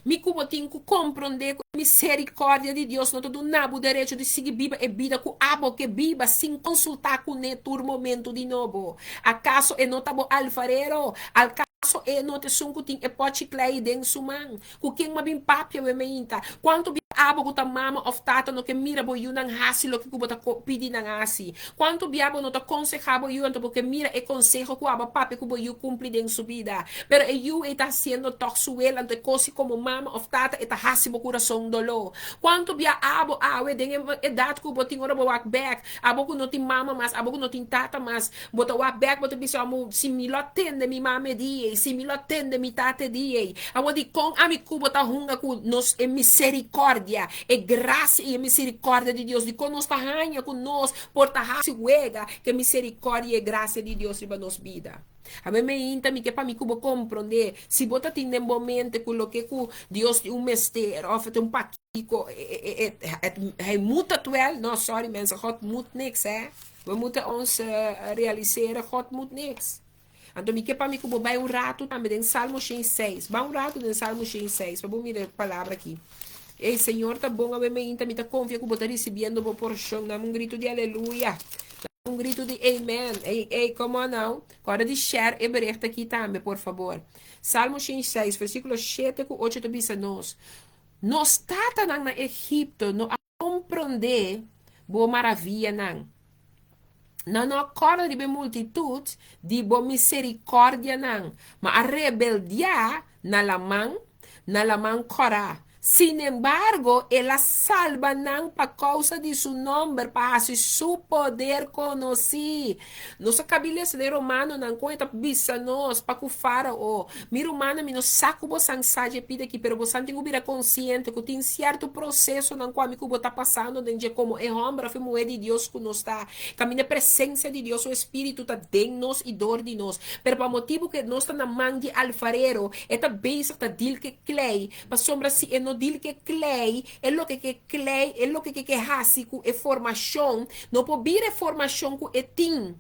Mi ku bo tin ku komprondé ku e miserikòrdia di Dios no ta duna bo derecho di sigui biba e bida ku abo ke biba sin konsultá kuné tur momentu di nobo. Akaso e no ta bo alfarero? Alkaso e no ta esun ku tin e pòchi klei den su man? Ku ken bo a bin papia we meinta? Kuantu bia abo ku ta mama òf tata no ke mira bo yunan hasi loke ku bo ta pidi nan hasi? Kuantu bia bo no ta konsehá bo yu anto bo ke mira e konseho ku abo a papia ku bo yu kumpli den su bida? Pero e yu ei ta hasiendo tòg su wel anto e kosi komo mama òf tata e ta hasi bo kurason doló. Kuantu bia abo awe den e edat ku bo tin ora bo wak bèk, abo ku no tin mama mas, abo ku no tin tata mas, bo ta wak bèk bo ta bisa amo si mi lo a tende mi mama e di ei, si mi lo a tende mi tata e di ei. Awor dikon ami ku bo ta hunga ku nos e miserikòrdia, e grasia i e miserikòrdia di Dios? Dikon nos ta haña ku nos por ta hasi wega ku e miserikòrdia i e grasia di Dios riba nos bida? Awe meinta mi ke pa mi ku bo komprondé, si bo ta tin den bo mente ku loke ku Dios tin un mester òf ta un pakiko, hij moet dat wel, no sorry mensen, God moet niks hè, we moeten ons realiseren, God moet niks. Anto mi ke pa mi ku bo bai un ratu tambe den Salmo 106, bai un ratu den Salmo 106 pa bo mira e palabra aki. Ey, Señor ta bon awe meinta, mi ta konfia ku bo ta risibiendo bo porshon, dame un grito di aleluya. Un gritu di amen. Ey, ey, come on now. Kòrda di share e bericht aki tambe, por fabor. Salmo 106, versíkulo 7 ku 8 ta bisa nos, Nos tatanan na Egipto no a komprondé bo maravianan. Nan no a kòrda riba e multitut di bo miserikòrdianan, ma a rebeldiá na laman, na laman kòrá. Sinembargo, el a salba nan pa kousa di su nòmber, pa hasi su poder konosí. Nos a kabi lesa den Romanonan kon e ta bisa nos pa ku Fárao, Mi rumannan, mi no sa ku bosan sa dje pida aki, pero bosan tin ku bira konsiente ku tin sierto prosesonan ku ami ku bo ta pasando den dje komo e hòmber òf e muhé di Dios ku nos ta. Kaminda e presensia di Dios, su Espíritu ta den nos i dor di nos. Pero pa motibu ku nos ta na man di alfarero, e ta bezig ta dil ku e klei. Pasobra si e no dil ke klei, e loke ke klei, e loke ke ke hasi ku e formashon, no por bira e formashon ku e tin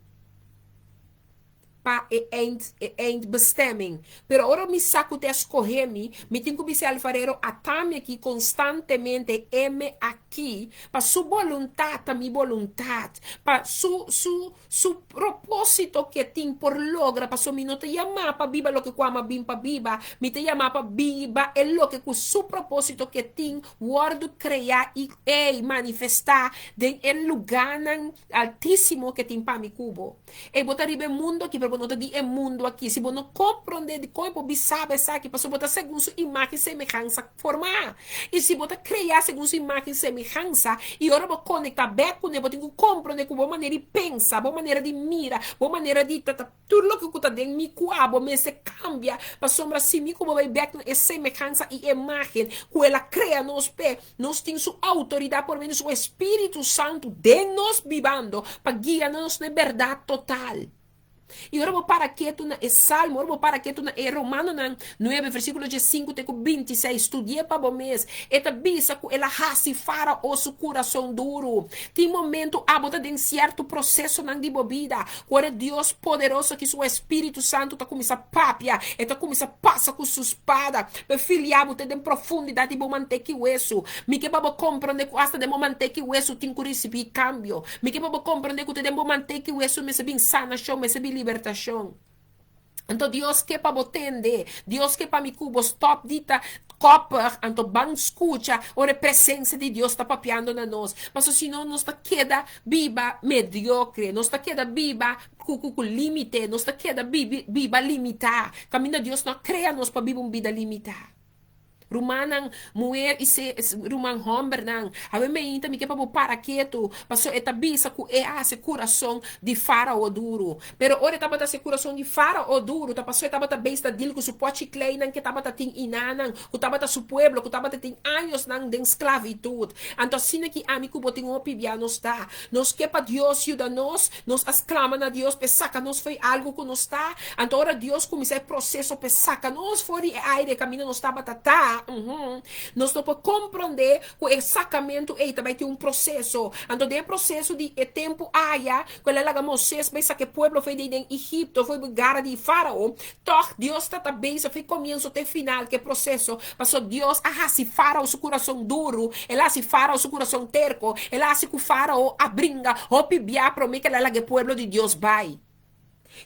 pa e eind, e eindbestemming. Pero ora mi sa ku te a skohe mi, mi tin ku bisa e alfarero, ata mi aki konstantemente, heme aki, pa su boluntat ta mi boluntat, pa su, su, Su propósito ke tin por logra, pasobra mi no ta yamá pa biba loke ku ama bin pa biba, mi ta yamá pa biba e loke ku su propósito ke tin wòrdu kreá i ei manifestá den e lugánan altísimo ke tin pa mi ku bo. Ei bo ta riba e mundu aki, pero bo no ta di e mundu aki. Si bo no komprondé dikon e por bisa bo esaki, pasobra bo ta segun su imágen i semehansa formá. I si bo ta kreá segun su imágen i semehansa, i ora bo konektá bèk kuné, bo tin ku komprondé ku bo manera di pensa, bo manera di mira, bo manera di ta, ta, tur loke ku ta den mi ku abo mester kambia, pasobra si mi ku bo bai bèk na e semehansa i imágen ku el a krea nos p'e, nos tin su outoridat por medio di su Espíritu Santu den nos bibando pa guia nos na e bèrdat total. I ora bo para ketu na e Salmo, ora bo para ketu na e Romanonan nuebe, versíkulo diesinku te ku bintiseis, studi'é pa bo mes. E ta bisa ku el a hasi Fárao su kurason duru. Tin momentu abo ta den sierto prosesonan di bo bida, ku ora Dios poderoso ki su Espíritu Santu ta kuminsá papia, e ta kuminsá pasa ku su spada pa e filia bo te den profundidat di bo manteki wesu. Mi ke pa bo komprondé ku asta den bo manteki wesu tin ku risibí kambio. Mi ke pa bo komprendé ku te den bo manteki wesu mester bin sanashon, mester bin libertashon. Anto Dios ke pa bo tende, Dios ke pa mi ku bo stòp di ta kòpig, anto ban skucha ora e presensia di Dios ta papiando na nos. Pasobra si no nos ta keda biba mediokre, nos ta keda biba ku ku ku límite, nos ta keda bibi biba limitá, kaminda Dios no a krea nos pa biba un bida limitá. Rumannan muher i se ruman hombernan, awe meinta mi ke pa bo para ketu, pasobra e ta bisa ku e a hasi kurason di Fárao duru. Pero ora e tabata hasi kurason di Fárao duru, ta pasobra e tabata beis ta dil ku su pochi kleinan ke tabata tin inanan, ku tabata su pueblo, ku tabata tin añosnan den sklavitut. Anto asina ki ami ku bo tin hopi bia nos ta. Nos ke pa Dios yuda nos, nos a sklama na Dios p'e saka nos fo'i algu ku nos ta. Anto ora Dios kuminsá e proseso p'e saka nos for di e aire kaminda nos tabata ta, uhum, nos no por komprondé ku e sakamentu ei ta bai tin un proseso. Anto den e proseso di e tempu aya ku el a laga Moisés bai saka e pueblo fo'i di den Egipto, fo'i gara di Fárao, tòg Dios ta ta bezig fo'i komienso te final ku e proseso, pasobra Dios a hasi Fárao su kurason duru, el a hasi Fárao su kurason terko, el a hasi ku Fárao a bringa hopi bia promé ku el a laga e pueblo di Dios bai.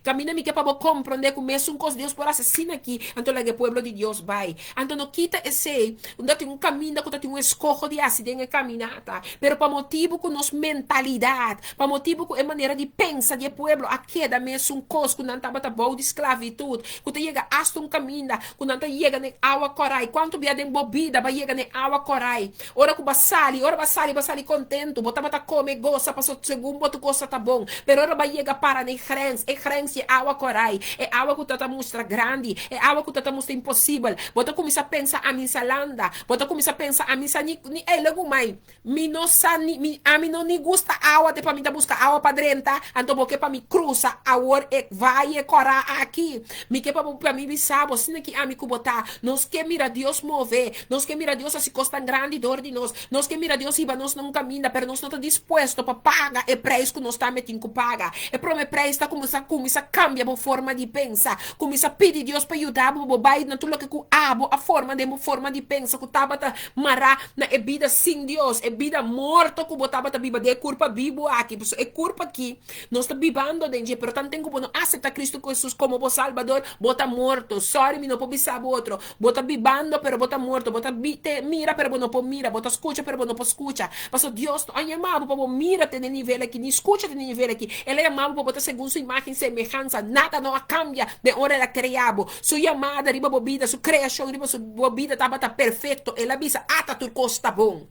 Kaminda mi ke pa bo komprondé ku mesun kos Dios por hasi asina aki, anto laga e pueblo di Dios bai. Anto no kita esei, unda tin un kaminda ku ta tin un eskoho di hasi den e kaminata. Pero pa motibu ku nos mentalidat, pa motibu ku e manera di pensa di e pueblo a keda mesun kos ku nan tabata bou di sklavitut, ku ta yega asta un kaminda ku nan ta yega den awa korai. Kuantu bia den bo bida bo a yega den awa korai? Ora ku bo a sali, ora bo a sali, bo a sali kontentu, bo tabata kome, gosa, pasobra segun bo tur kos ta bon. Pero ora bo a yega para na e grens, e grens di e awa korai, e awa ku ta ta mustra grandi, e awa ku ta ta mustra imposibel, bo ta kuminsá pensa, Ami sa landa. Bo ta kuminsá pensa, Ami sa ni, ni ei legumai. Mi no sa ni, mi, ami no ni gusta awa, te pa mi ta buska awa pa drenta, anto bo ke pa mi krusa awor e vaye kòrá aki. Mi ke pa bo, pa mi bisa bo, asina ki ami ku bo ta, nos ke mira Dios move, nos ke mira Dios hasi kos tan grandi dor di nos, nos ke mira Dios hiba nos na un kaminda, pero nos no ta dispuesto pa paga e preis ku nos tambe tin ku paga. E prome preis ta kuminsá, kuminsá kambia bo forma di pensa, kuminsá pidi Dios pa yuda bo pa bo bai na tur loke ku abo a forma den bo forma di pensa ku tabata mará na e bida sin Dios, e bida morto ku bo tabata biba den e kurpa bibu aki. Pasobra e kurpa aki nos ta bibando den dje, pero tanten ku bo no aseptá Kristu Hesus komo bo Salbador, bo ta morto. Sòri, mi no por bisa bo otro. Bo ta bibando, pero bo ta morto. Bo ta te mira, pero bo no por mira. Bo ta skucha, pero bo no por skucha. Pasobra Dios no a yama bo pa bo mira te den nivel aki, ni skucha te den nivel aki. El a yama bo pa bo ta segun su imágen. semehansa, nada no a kambia den ora el a krea bo. Su yamada riba bo bida, su kreashon riba su bo bida tabata perfekto. El a bisa, Ata tur kos ta bon.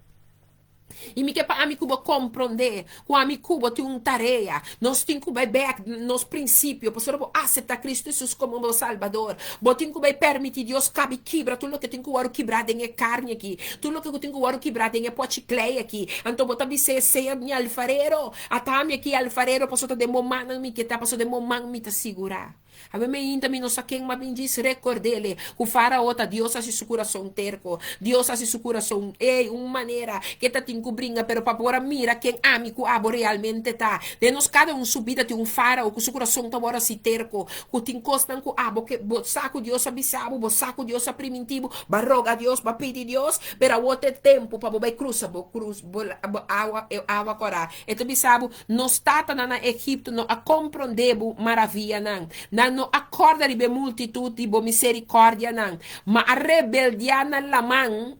I mi ke pa ami ku bo komprondé ku ami ku bo tin un tarea. Nos tin ku bai bèk nos prinsipio pasobra bo aseptá Kristu Hesus komo bo Salbador. Bo tin ku bai pèrmití Dios kabi kibra tur loke tin ku wòrdu kibrá den e karni aki, tur loke ku tin ku wòrdu kibrá den e pòchi klei aki. Anto bo ta bis'é, Sea mi alfarero. Ata mi aki alfarero pasobra ta den bo mannan mi ke ta, pasobra den bo man mi ta sigurá. Awe meinta mi no sa ken ma bin djis rekord'ele ku Farao ta Dios hasi su kurason terko, Dios hasi su kurason ey un manera ke ta tin ku bringa pero pa por a mira ken ami ku abo realmente ta. Den nos kada un su bida tin un Farao ku su kurason ta wòrdu hasi terko, ku tin kosnan ku abo ke bo sa ku Dios a bisa bo, bo sa ku Dios a priminti bo, ba roga Dios, ba pidi Dios, pero awor ta e tempu pa bo bai krusa bo krus bo awa e awa kòrá. E ta bisa bo, Nos tatanan na Egipto no a komprondé bo maravianan, nan no a kòrda riba e multitut di bo miserikòrdianan, ma a rebeldiá na laman,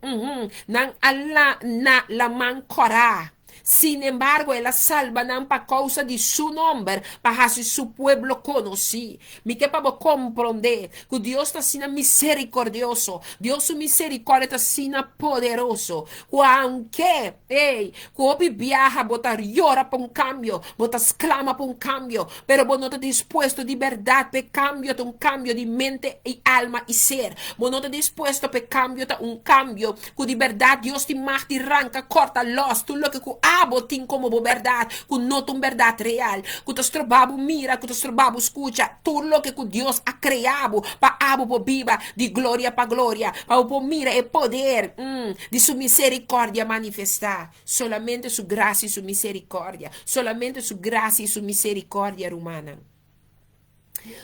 nan a la na laman kòrá. Sinembargo, el a salba nan pa kousa di su nòmber, pa hasi su pueblo konosí. Mi ke pa bo komprondé ku Dios ta asina miserikòrdioso, Dios su miserikòrdia ta asina poderoso, ku aunke, ey, ku hopi biaha bo ta yora pa un kambio, bo ta sklama pa un kambio, pero bo no ta dispuesto di bèrdat pa e kambio ta un kambio di mente i alma i ser. Bo no ta dispuesto pa e kambio ta un kambio ku di bèrdat Dios tin mag di ranka kòrta lòs tur loke ku abo tin komo bo bèrdat, ku no ta un bèrdat real, ku ta stroba bo mira, ku ta stroba bo skucha tur loke ku Dios a krea bo pa abo por biba di gloria pa gloria, pa bo por mira e poder di su miserikòrdia manifestá. Solamente su grasia i su miserikòrdia, solamente su grasia i su miserikòrdia, rumannan.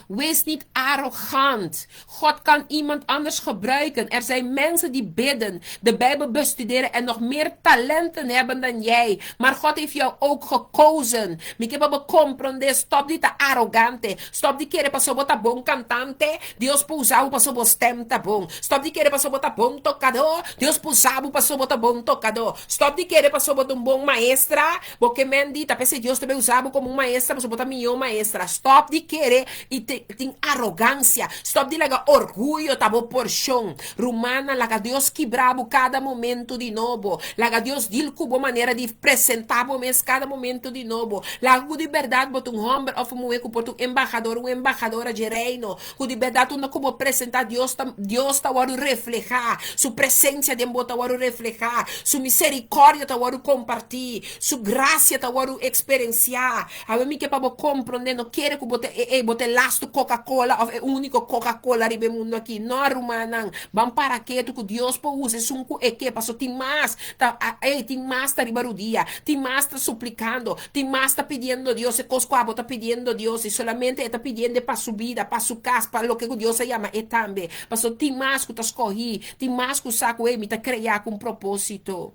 Wees niet arrogant. God kan iemand anders gebruiken. Er zijn mensen die bidden, de Bijbel bestuderen en nog meer talenten hebben dan jij. Maar God heeft jou ook gekozen. Mi ke pa bo komprondé, stop di ta arogante. Stop di kere paso bo ta bon kantante, Dios por usa bo paso bo stem ta bon. Stop di kere paso bo ta bon tokadó, Dios por usa bo paso bo ta bon tokadó. Stop di kere paso bo ta un bon maestra, Bo ke men di ta p'esei Dios ta bay usa bo komo un maestra pasobra bo ta mihó maestra. Stòp di kere i tin arogansia. Stòp di laga orguyo ta bo porshon. Rumannan, laga Dios kibra bo kada momento di nobo. Laga Dios dil ku bo manera di presentá bo mes kada momento di nobo. Laga ku di bèrdat bo ta un hòmber òf un muhé ku por ta un embahador, un embahadora dje Reino. Ku di bèrdat unda ku bo presentá Dios ta Dios ta wòrdu reflehá, Su presensia den bo ta wòrdu reflehá, Su miserikòrdia ta wòrdu kompartí, Su grasia ta wòrdu eksperensiá. Awe mi ke pa bo komprondé, no kere ku bo ta e e bo ta e lastu Coca-Cola òf e úniko Coca-Cola riba e mundu akí. No, rumannan, ban para ketu ku Dios por usa esun ku e ke, pasobra tin mas ta e tin mas ta riba rudia, tin mas ta suplikando. Tin mas ta pidiendo Dios e kos ku abo ta pidiendo Dios i solamente e ta pidiendo e pa su bida, pa su kas, pa loke ku Dios a yama e tambe. Pasobra tin mas ku ta skohí, tin mas ku sa ku ey mi ta krea ku un propósito.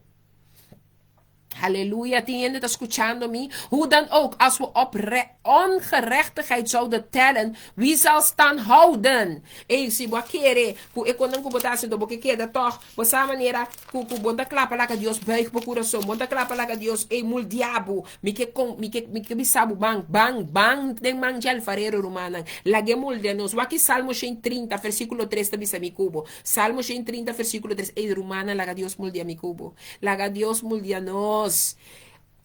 Haleluya, tin hende ta skuchando mi? Hoe dan ook, als we op ongerechtigheid zouden tellen, wie zal stand houden? Ey, si bo a kere ku e konan ku bo ta hasi, anto bo ke keda tòg. Bo sa manera ku ku bo ta kla pa laga Dios buig bo kurason, bo ta kla pa laga Dios ey moldia bo. Mi ke kon mi ke mi ke bisa bo ban ban ban den man dje alfarero rumannan. Lag'e moldia nos. Wak ki Salmo 130 versikulo 3 ta bisa mi ku bo. Salmo 130 versikulo 3 ey rumannan laga Dios moldia mi ku bo. Laga Dios moldia nos.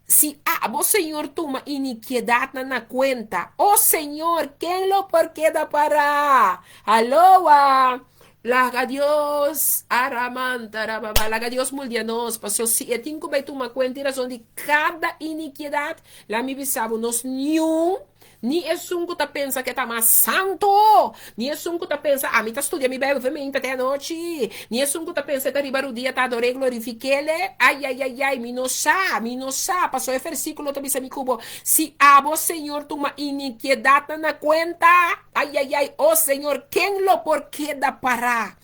Si abo, Señor, tuma inikiedatnan na kuenta, o Señor, ken lo por keda pará? Aloa! Laga Dios aramantarababa, laga Dios moldia nos, paso si e tin ku bai tuma kuenta i rason di kada inikiedat, la mi bisa bo, nos niun Ni esun ku ta pensa ku e ta mas santu, ni esun ku ta pensa, Ami ta studia mi Bijbel fe meinta te anochi, ni esun ku ta pensa e ta riba rudia ta ador'é i glorifik'é. Ai, ai, ai, ai, mi no sa, mi no sa, pasobra e versíkulo ta bisa mi ku bo, Si abo, Señor, tuma inikiedatnan na kuenta, ai, ai, ai, o Señor, ken lo por keda pará?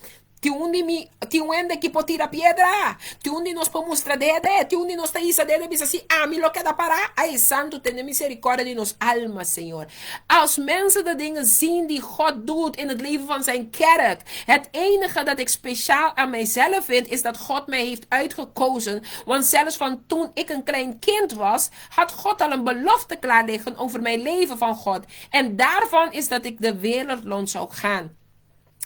Tin un di mi, tin un hende ki por tira piedra? Tin un di nos por mustra dede? Tin un di nos ta hisa dede bisa si ami lo keda pará? Ai, Santu, tene misericordia di nos alma, Señor. Als mensen de dingen zien die God doet in het leven van zijn kerk, het enige dat ik speciaal aan mijzelf vind, is dat God mij heeft uitgekozen. Want zelfs van toen ik een klein kind was, had God al een belofte klaar liggen over mijn leven van God. En daarvan is dat ik de wereld rond zou gaan.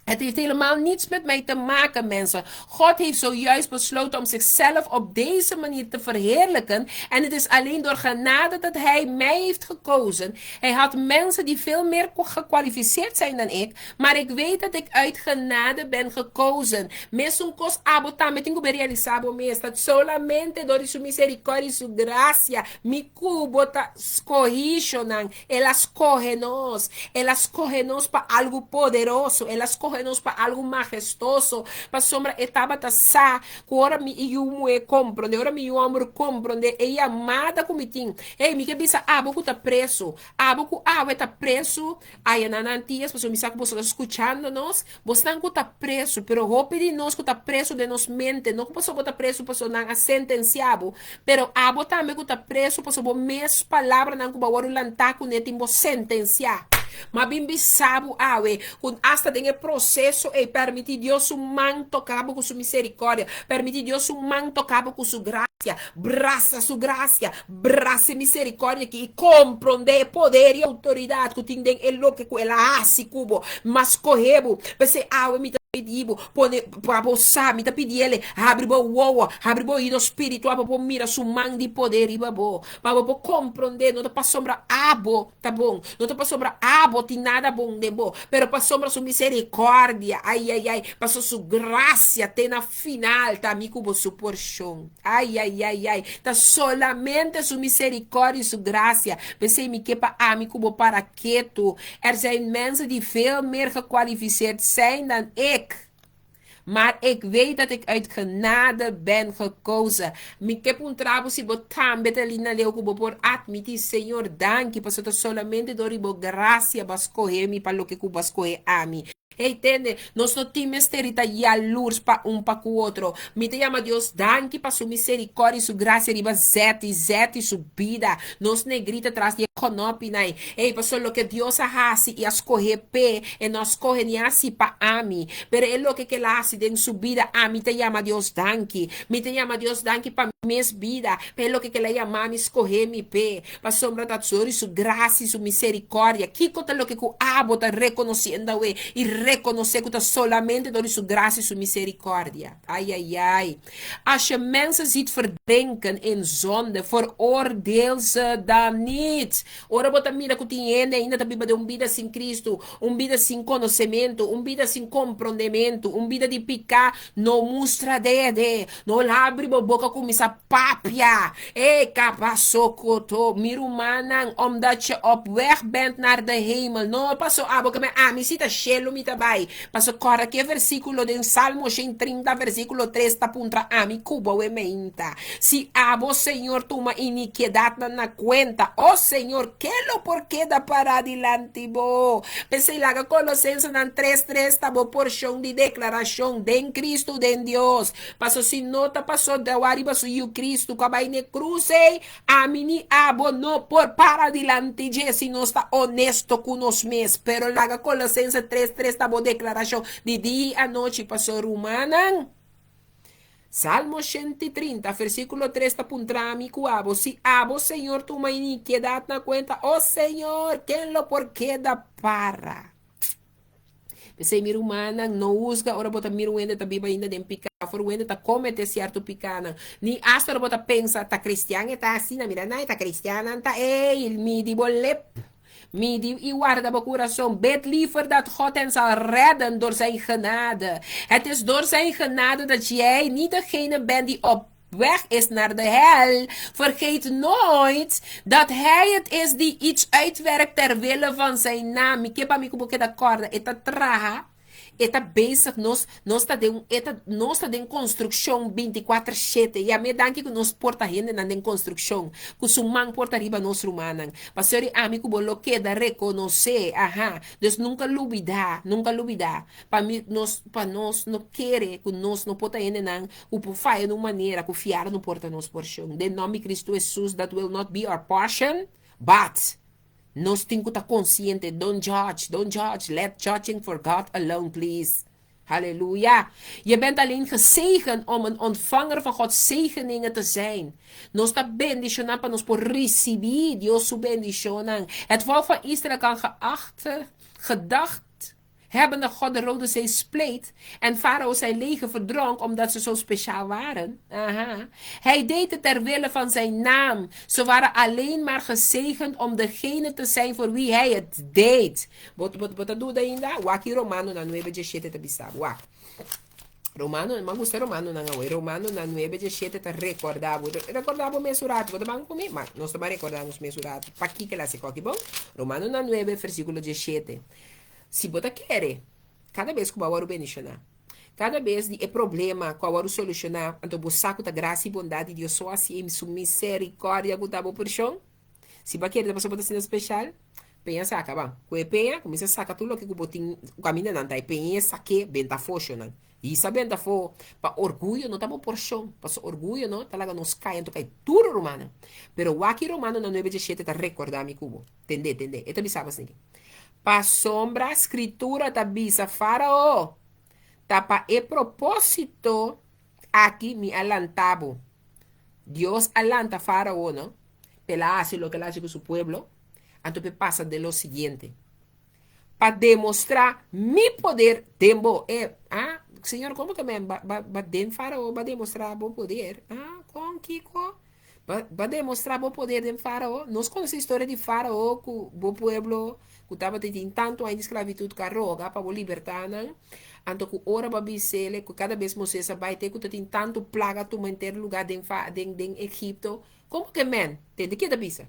Het heeft helemaal niets met mij te maken, mensen. God heeft zojuist besloten om zichzelf op deze manier te verheerlijken. En het is alleen door genade dat hij mij heeft gekozen. Hij had mensen die veel meer gekwalificeerd zijn dan ik. Maar ik weet dat ik uit genade ben gekozen. Mesun kos abo tambe tin ku realisá bo mes. Dat solamente door su misericordia i su grasia. Mi ku bo ta skohí, nan. El a skohe nos. El a skohe nos pa algu poderoso. El a skohe nos pa algu mahestuoso. Pasombra e tabata sa. Ku ora mi yu muhé komprondé. Ora mi yu hòmber komprondé. E yamada ku mi tin. Hey, mi ke bisa abo ku ta preso. Abo ku awe ta preso. Aya na Antias, pasobra mi sa ku boso ta skuchando nos. Bosnan ku ta preso, pero hopi di nos ku ta preso den nos mente, no ku pasobra bo ta preso pasobra nan a sentensiá bo, pero abo tambe ku ta preso pasobra bo mes palabranan ku bo a wòrdu lantá kuné tin bo sentensiá. M'a bin bisa bo awe ku asta den e proseso ei permití Dios su man toká bo ku su miserikòrdia, permití Dios su man toká bo ku su grasia, brasa su grasia, Brasa e miserikòrdia aki i komprondé e poder i outoridat ku tin den e loke ku el a hasi ku bo. M'a skohe bo. P'esei awe mi ta pidi bo, pone pa bo sa, mi ta pidi el, habri bo wowo, habri bo oido spiritual pa bo por mira su man di poder riba bo, pa bo por komprondé no ta pasobra abo ta bon, no ta pasobra abo tin nada bon den bo, pero pasobra su miserikòrdia, ai, ai, ai, pasobra su grasia te na final ta mi ku bo su porshon. Ai, ai, ai, ai, ta solamente su miserikòrdia i su grasia. P'esei mi ke pa ami ku bo para ketu. Er zijn mensen die veel meer gekwalificeerd zijn dan ik. Maar ik weet dat ik uit genade ben gekozen. Mi ke puntra bo si bo tambe ta lina leu ku bo por atmití, Señor, danki, pasobra ta solamente dor di bo grasia bo a skohe mi pa loke ku bo a skohe ami. Hey, tende, nos no tin mester di ta yalurs pa un pa ku otro. Mi ta yama Dios danki pa su miserikòrdia i su grasia riba Zetty, Zetty su bida. Nos negrita tras di e kònòpinan. Hey, pasobra loke Dios a hasi i a skohe p'e, e no a skohe ni hasi pa ami. Pero e loke ku el a hasi den su bida, ami ta yama Dios danki. Mi ta yama Dios danki pa mi mes bida, pa e loke ku el a yama mi, skohe mi p'e. Pasobra ta dor di su grasia i su miserikòrdia. Kiko ta loke ku abo ta rekonosiendo awe i rekonosé ku ta solamente dor di su grasia i su miserikòrdia? Ai, ai, ai. Als je mensen ziet verdrinken in zonde, veroordeel ze dan niet. Ora bo ta mira ku tin hende ainda ta biba den un bida sin Kristu, un bida sin konosementu, un bida sin komprondementu, un bida di piká, no mustra dede. No habri bo boka kuminsá papia. E kapasokoto, mi rumannan, omdat je op weg bent naar de hemel. No paso abo ke men ami si ta shelu mi ta bai. Paso kòrda ke versíkulo den Salmo 130 versíkulo 3 ta puntra ami ku bo e meinta. Si abo, Señor, tuma inikiedatnan na kuenta, o Señor, ke lo por keda pará dilanti bo? P'esei laga Kolosensenan 3, 3 ta bo porshon di deklarashon den Kristu, den Dios. Paso si no ta paso dawa riba su Yu Kristu ku a bai n'e krus ei, ami ni abo no por para dilanti dje si nos ta onesto ku nos mes. Pero laga Kolosense 3, 3 ta bo deklarashon di dia i anochi. Paso rumannan, Salmo 130, versíkulo 3 ta puntra ami ku abo, Si abo, Señor, tuma inikiedat na kuenta, o Señor, ken lo por keda para? P'esei, mi rumannan, no husga ora bo ta mira un hende ta biba ainda den piká òf ora un hende ta kometé sierto pikánan. Ni asta ora bo ta pensa, Ta kristian e ta asina, mira nan e ta kristiannan ta. Ey, midi bo lep, midi i warda bo kurason. Bid liever dat God hen zal redden door zijn genade. Het is door zijn genade dat jij niet degene bent die op weg is naar de hel. Vergeet nooit dat hij het is die iets uitwerkt ter wille van zijn naam. Mi ke pa mi ku bo keda kòrda, e ta traha. E ta bezig, nos, nos ta den, e ta, nos ta den konstrukshon bintikuater shete. Yam'é danki ku nos por ta hendenan den konstrukshon, ku su man por ta riba nos rumannan. Pastor i ami ku bo lo keda rekonosé, aha. Dus nunka lubidá, nunka lubidá. Pa mi, nos, pa nos no kere ku nos no por ta hendenan ku por faya na un manera ku fiar no por ta nos porshon. Den nòmber di Kristu Hesus, that will not be our portion, but Nos tin cu ta consciente, don't judge, don't judge, let judging for God alone please. Halleluja! Je bent alleen gezegend om een ontvanger van Gods zegeningen te zijn. Nos ta bendiciona pa nos por ricibi Dios su bendicionnan. Het volk van Israel kan geacht, gedacht hebben dat God de Rode Zee spleet en Farao zijn leger verdronk omdat ze zo speciaal waren. Aha. Hij deed het ter wille van zijn naam. Ze waren alleen maar gezegend om degene te zijn voor wie hij het deed. Bo, bo, bo ta duda ainda? Wak ki Romanonan nuebe djeshete ta bisa. Wak. Romano, m'a gusta Romanonan awe. Romanonan nuebe djeshete ta recorda bo. Recorda bo mes un rato. Bo ta ban cu mi? Ma nos ta ban recorda nos mes un rato. Pakiko el a haci koki bon? Romanonan nuebe versiculo djeshete. Si bo ta kere, kada bes ku bo a wòrdu bendishoná, kada bes di e problema ku a wòrdu solushoná, anto bo sa ku ta grasia i bondat di Dios so hasi e su miserikòrdia ku ta bo porshon. Si bo a kere ta pasobra bo ta asina speshal, peña saka, ban. Ku e peña, kuminsá saka tur loke ku bo tin kaminda nan ta e peña e sak'é benta afó shonnan. Hisa benta afó, pa orguyo no ta bo porshon, pasobra orguyo no ta laga nos kai, anto kai tur rumannan. Pero wak i Romanonan nuebe djeshete ta rekordá mi ku bo. Tendé, tendé. E ta bisa bo asina. Pasobra Skritura ta bisa Fárao, Ta pa e propósito aki mi a lanta bo. Dios a lanta Fárao, no? P'el a hasi loke el a hasi ku su pueblo, anto p'e pasa den lo siguiente, Pa demostrá mi poder den bo. E, ah, Señor, komo ke men ba, ba, ba den Fárao ba demostrá bo poder? Ah, kon, kiko? Ba, ba demostrá bo poder den Fárao. Nos konosé historia di Fárao ku bo pueblo ku tabata tin tantu aña di sklavitut ku a roga pa bo libertá nan. Anto ku ora bo a bis'el ku kada bes Moisés a bai te ku ta tin tantu plaga tuma henter lugá den fa, den, den Egipto. Komo ke men? Tende ke ta bisa.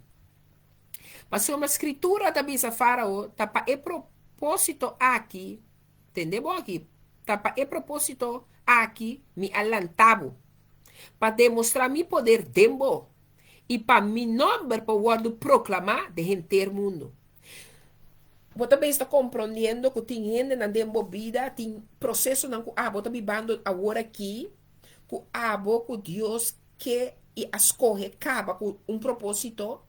Pasobra Skritura ta bisa Fárao, ta pa e propósito aki, tende bo aki, ta pa e propósito aki mi a lanta bo. pa demostrá mi poder den bo i pa mi nòmber por wòrdu proklamá den henter mundu. Bo ta bes ta komprondiendo ku tin hendenan den bo bida, tin prosesonan ku abo ta bibando awor aki, ku abo ku Dios ke i a skohe kaba ku un propósito?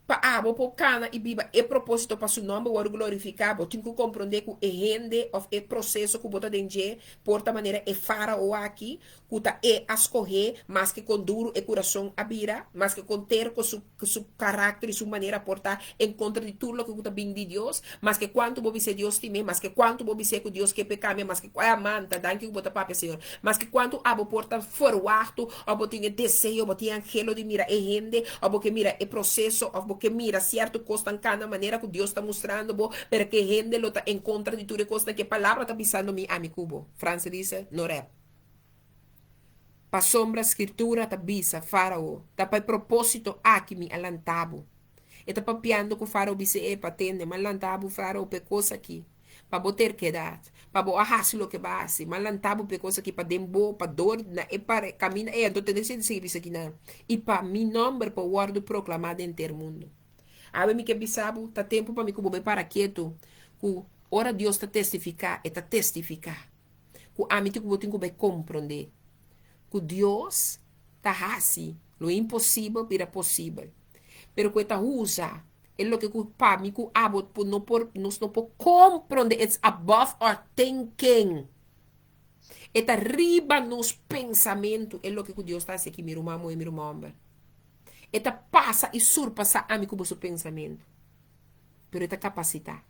Pa abo por kana i biba e propósito pa su nòmber wòrdu glorifiká, bo tin ku komprondé ku e hende òf e proseso ku bo ta den dje por ta manera e fárao aki, ku ta e a skohé, maske kon duru e kurason a bira, maske kon terko su su karakter i su manera por ta en kontra di tur loke ku ta bin di Dios, maske kuantu bo bis'é Dios stim'é, maske kuantu bo bis'é ku Dios ke p'e kambia, maske ku, amanta, danki ku bo ta papia, Señor, maske kuantu abo por ta ferwachtu Òf bo tin e deseo, bo tin e anhelo di mira e hende, òf bo ke mira e proseso, òf bo ke mira sierto kosnan kana manera ku Dios ta mustrando bo, pero ke hende lo ta en kontra di tur e kosnan ku e Palabra ta bisando mi, ami ku bo. Frans Elise, no rèp. Pasobra Skritura ta bisa, Fárao, ta pa e propósito aki mi a lanta bo. E ta papiando ku Fárao bis'é, Epa, tende, mi a lanta bo, Fárao, pa e kos aki. Pa bo terkedat, pa bo a hasi loke bo a hasi, m'a lanta bo p'e kos aki pa den bo, pa dor na e pare kaminda ei, anto tende si sigui bisa kinan, i pa mi nòmber por wòrdu proklamá den henter mundu. Awe mi ke bisa bo, ta tempu pa mi ku bo bai para ketu, ku ora Dios ta testifiká, e ta testifiká, ku ami tin ku bo tin ku bai komprondé, ku Dios ta hasi lo imposibel bira posibel, pero ku e ta usa E loke ku pa mi ku abo por no por nos no por comprende it's above our thinking. E ta riba nos pensamentu e loke ku Dios ta hasi aki mi ruman muhé mi ruman homber. E ta pasa i surpasa ami ku boso pensamentu. Pero e ta kapasitá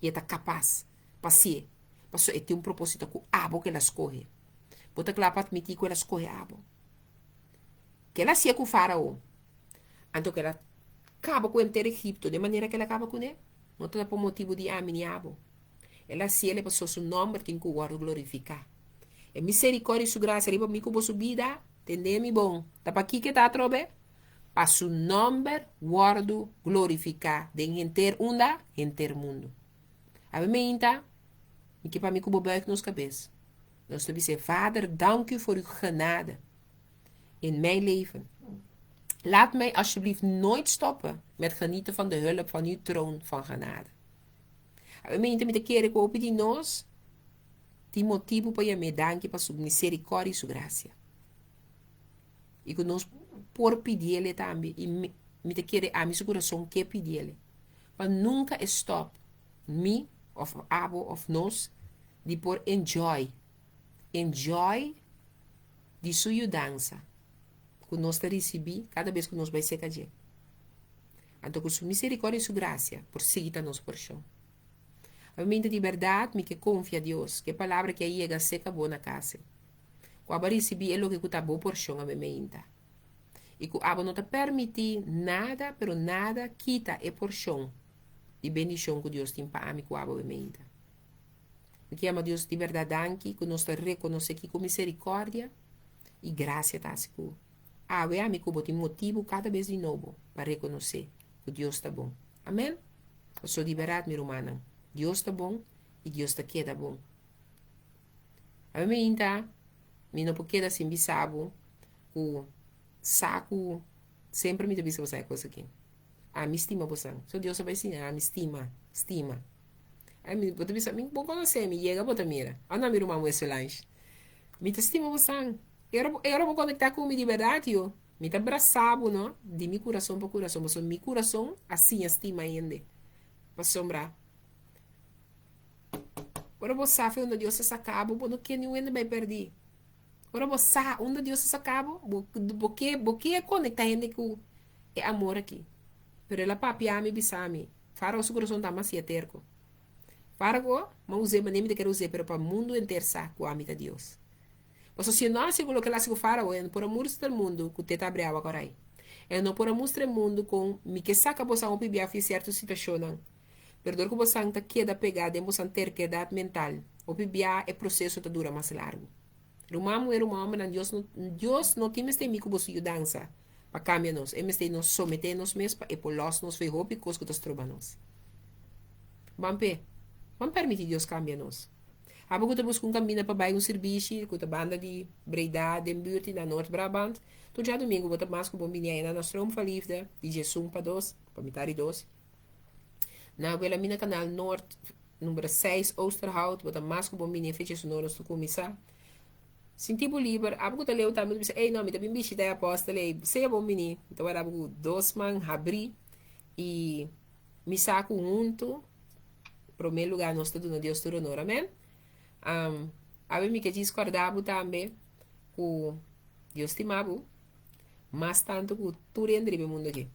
i e ta kapas pa hasié pasobra e tin un proposito ku abo ku el a skohe. Bo ta kla pa atmití ku el a skohe abo? Ke el a hasié ku Farao? Anto ku el a kaba ku henter Egipto den manera ku el a kaba kuné, no ta pa motibu di ami ni abo. El a hasiel pasobra su nòmber tin ku wòrdu glorifiká. E miserikòrdia i su grasia riba mi ku boso bida, tendé mi bon, ta pa kiko e ta atrobe? Pa su nòmber wòrdu glorifiká den henter unda? Henter mundu. Awe meinta. Mi ke pa mi ku bo buig nos kabes. Nos ta bis'é, Vader, dank u voor uw genade in mijn leven. Laat mij alsjeblieft nooit stoppen met genieten van de hulp van uw troon van genade. Awe mente mi ta kere ku hopi di nos tin motibu pa yam'é danki pa su miserikòrdia i su grasia. I ku nos por pidiele tambe, i mi ta kere ami su kurason ke pidiele, pa nunka e stòp mi òf abo òf nos di por enjoy, enjoy di su yudansa ku nos ta risibí kada bes ku nos bai serka dje. Anto ku su miserikòrdia i su grasia por sigui ta nos porshon. Ami di bèrdat mi ke konfia Dios ku e palabra ke a yega serka bo na kase. Ku abo a risibí e loke ku ta bo porshon awe meinta. I ku abo no ta permití nada, pero nada kita e porshon di bendishon ku Dios tin pa ami ku abo awe meinta. Mi ke yama Dios di bèrdat danki ku nos ta rekonosé kiko miserikòrdia i grasia ta hasi ku awe ami ku bo tin motibu kada bes di nobo pa rekonosé ku Dios ta bon. Amèn? Paso di bèrdat mi rumannan, Dios ta bon i Dios ta keda bon. Awe meinta mi no por keda sin bisa bo ku sa ku semper mi ta bisa boso e kos aki. Ami stima boso. So Dios a bai siña ami stima, stima. Ai mi bo ta bisa mi bo konosé mi yega bo ta mira. Anda mi ruman Solange. Mi ta stima boso. E ora e ora bo konektá ku mi di bèrdat yo, mi ta brasá bo no di mi kurason pa kurason pasobra mi kurason a siña stima hende. Pasobra ora bo sa fe unda Dios a saka bo, bo no ke niun hende bai pèrdí. Ora bo sa unda Dios a saka bo, bo bo ke bo ke konektá hende ku e amor aki. Pero el a papia mi bisa mi, Fárao su kurason ta masia terko. Fárao, m'a us'é manera mi ta kere us'é, pero pa mundu henter sa ku ami ta Dios. Pasobra si e no hasi ku loke el hasi ku Fárao, e no por a mustra mundu ku te ta abri awa korai. E no por a mustra e mundu kon mi ke saka bosan hopi bia fi sierto situashonnan. Pero dor ku bosan ta keda pegá den bosan terkedat mental, hopi bia e proseso ta dura mas largu. Ruman muhé, ruman hòmbernan, Dios no Dios no tin mester mi ku boso yudansa pa kambia nos. E mester nos someté nos mes pa e por lòs nos for e hopi kos ku ta stroba nos. Ban p'e. Ban pèrmití Dios kambia nos. Abo ku ta buska un kaminda pa bai un sirbishi ku ta banda di Breda den buurt i na Noord Brabant, tur djadumingu bo ta mas ku bon bini ayina na Stroom van Liefde di djesun pa dos, pa mitar di dos. Na Wilhelmina Kanaal Noord number seis Oosterhout bo ta mas ku bon bini e fecha esun ora nos ta kuminsá. Sinti bo liber, abo ku ta leu tambe ta bisa ey no mi ta bin bishita e apòstel ey, sea bon bini, mi ta warda bo ku dos man habrí i mi sa ku huntu promé lugá nos ta duna Dios tur honor, amèn. Awe mi ke djis kòrda bo tambe ku Dios stima bo mas tantu ku tur hende riba e mundu aki.